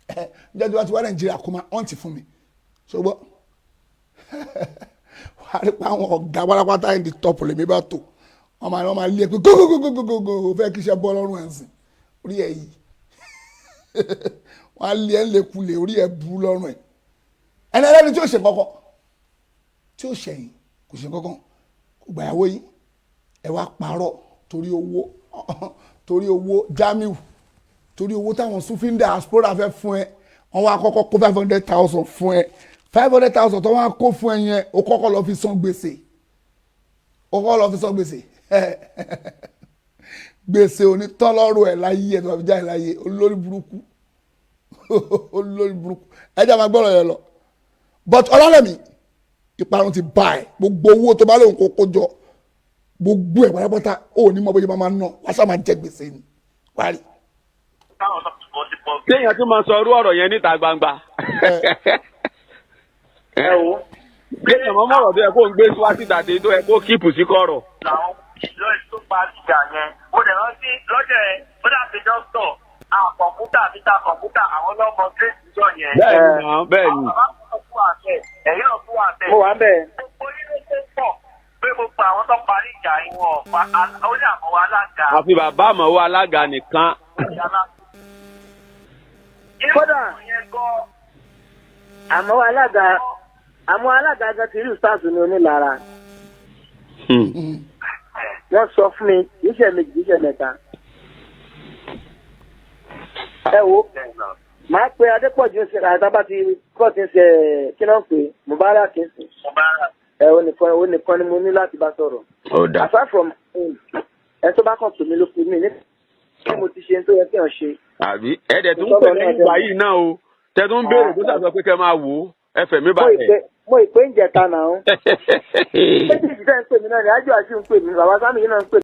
Ẹ jẹ́ tí wọ́n ti wá Nàìjíríà kó máa ọ̀ǹtì fún mi, ṣùgbọ́n wàá rí pé àwọn ọ̀gá pátápátá in the top lèmi bá tó. Wọ́n máa lé ẹ pé gógógógógógó fẹ́ kí iṣẹ́ bọ́ lọ́rùn ẹ̀ ń sìn. Orí ẹ̀ yìí, wọ́n á lé ẹ̀ ń lékulè. Orí ẹ̀ burú lọ́rùn ẹ̀. Ẹni ẹlẹ́ni tí ó ṣe kankan, tí ó ṣẹ̀yìn, kò ṣe kankan, kò gbàyàwó yín, ẹ wá parọ́ torí owó, torí owó Jamiu, torí owó táwọn Sufin diaspora fẹ́ fún ẹ. Wọ́n wá kọ́kọ́ kó 500,000 fún ẹ. 500,000 tó wọ́n á kó fún ẹ yẹn, ó kọ́kọ́ lọ fi san gbèsè, ó kọ́kọ́ lọ fi san gbèsè. Gbèsè onítọ́lọ́rù ẹ̀ láyé ẹ̀ tó bá fi jáde láyé. Olórí burúkú, olórí burúkú. Ẹ jẹ́ máa gbọ́dọ̀ yẹn lọ. But Ọlálẹ́mí, ìparun ti bá ẹ. Gbogbo owó tó bá lóun kó kó jọ, gbogbo ẹ̀ pátápátá, ó ní mọ bóyá máa ná, wàá sá máa jẹ gbèsè ni, wàá rí. Kéèyàn tún máa sọ irú ọ̀rọ̀ yẹn níta gbangba. Ẹ wo. Kéèyàn mọ́ mọ̀rọ̀ tó yẹ kó ń gbé wá síta dé, tó yẹ kó keep sí kọ̀rọ̀. Làwọn lọ́ọ̀ṣì tó parí ìjà yẹn, mo dẹ̀ rántí lọ́jọ́ yẹn, ó dàbí dókítà àwọn kọ̀ǹpútà níta kọ̀ǹpútà, àwọn lọ́mọ gírèsì jọ yẹn. Bẹ́ẹ̀ ni náà, bẹ́ẹ̀ ni. Àwọn bàbá kan tún wà bẹ́ẹ̀, ẹ̀yìn náà tún wà bẹ́ẹ̀. Mo wà bẹ́ẹ̀. Gbogbo yín ló tó pọ̀ pé gbogbo àwọn tó parí ìjà yìí, wọn pa ó ní àwọn alága. Àfi bàbá àmọ̀wọ́ alága nìkan. Kódà, àmọ́ alága gan ti rí ustaz ní onílara. Wọ́n sọ fún mi, kì í ṣe méjì, kì í ṣe mẹ́ta. Ẹ wo, màá pe Adépọ̀jù ń ṣe àtàbà tí kò ti ń ṣe kí náà ń pè Mubarak ń sìn. Ẹ ó nìkan ni mo ní láti bá sọ̀rọ̀. Ó dà. Aside from him, ẹ tó bá kàn pè mí ló pè mí ní kí mo ti ṣe tó yẹ kí n ṣe. Àbí ẹ̀ẹ́dẹ̀ tún pè lẹ́yìn ìgbà yìí náà o, tẹ tún béèrè tó sàsọ pé kẹ́ máa wò ó, ẹ fẹ̀mí balẹ̀. Mo ìpè ń jẹta náà. Méjèèjì tẹ́ ń pè mí náà ni ájò àti ń pè mí, bàbá Sámi yìí náà ń pè.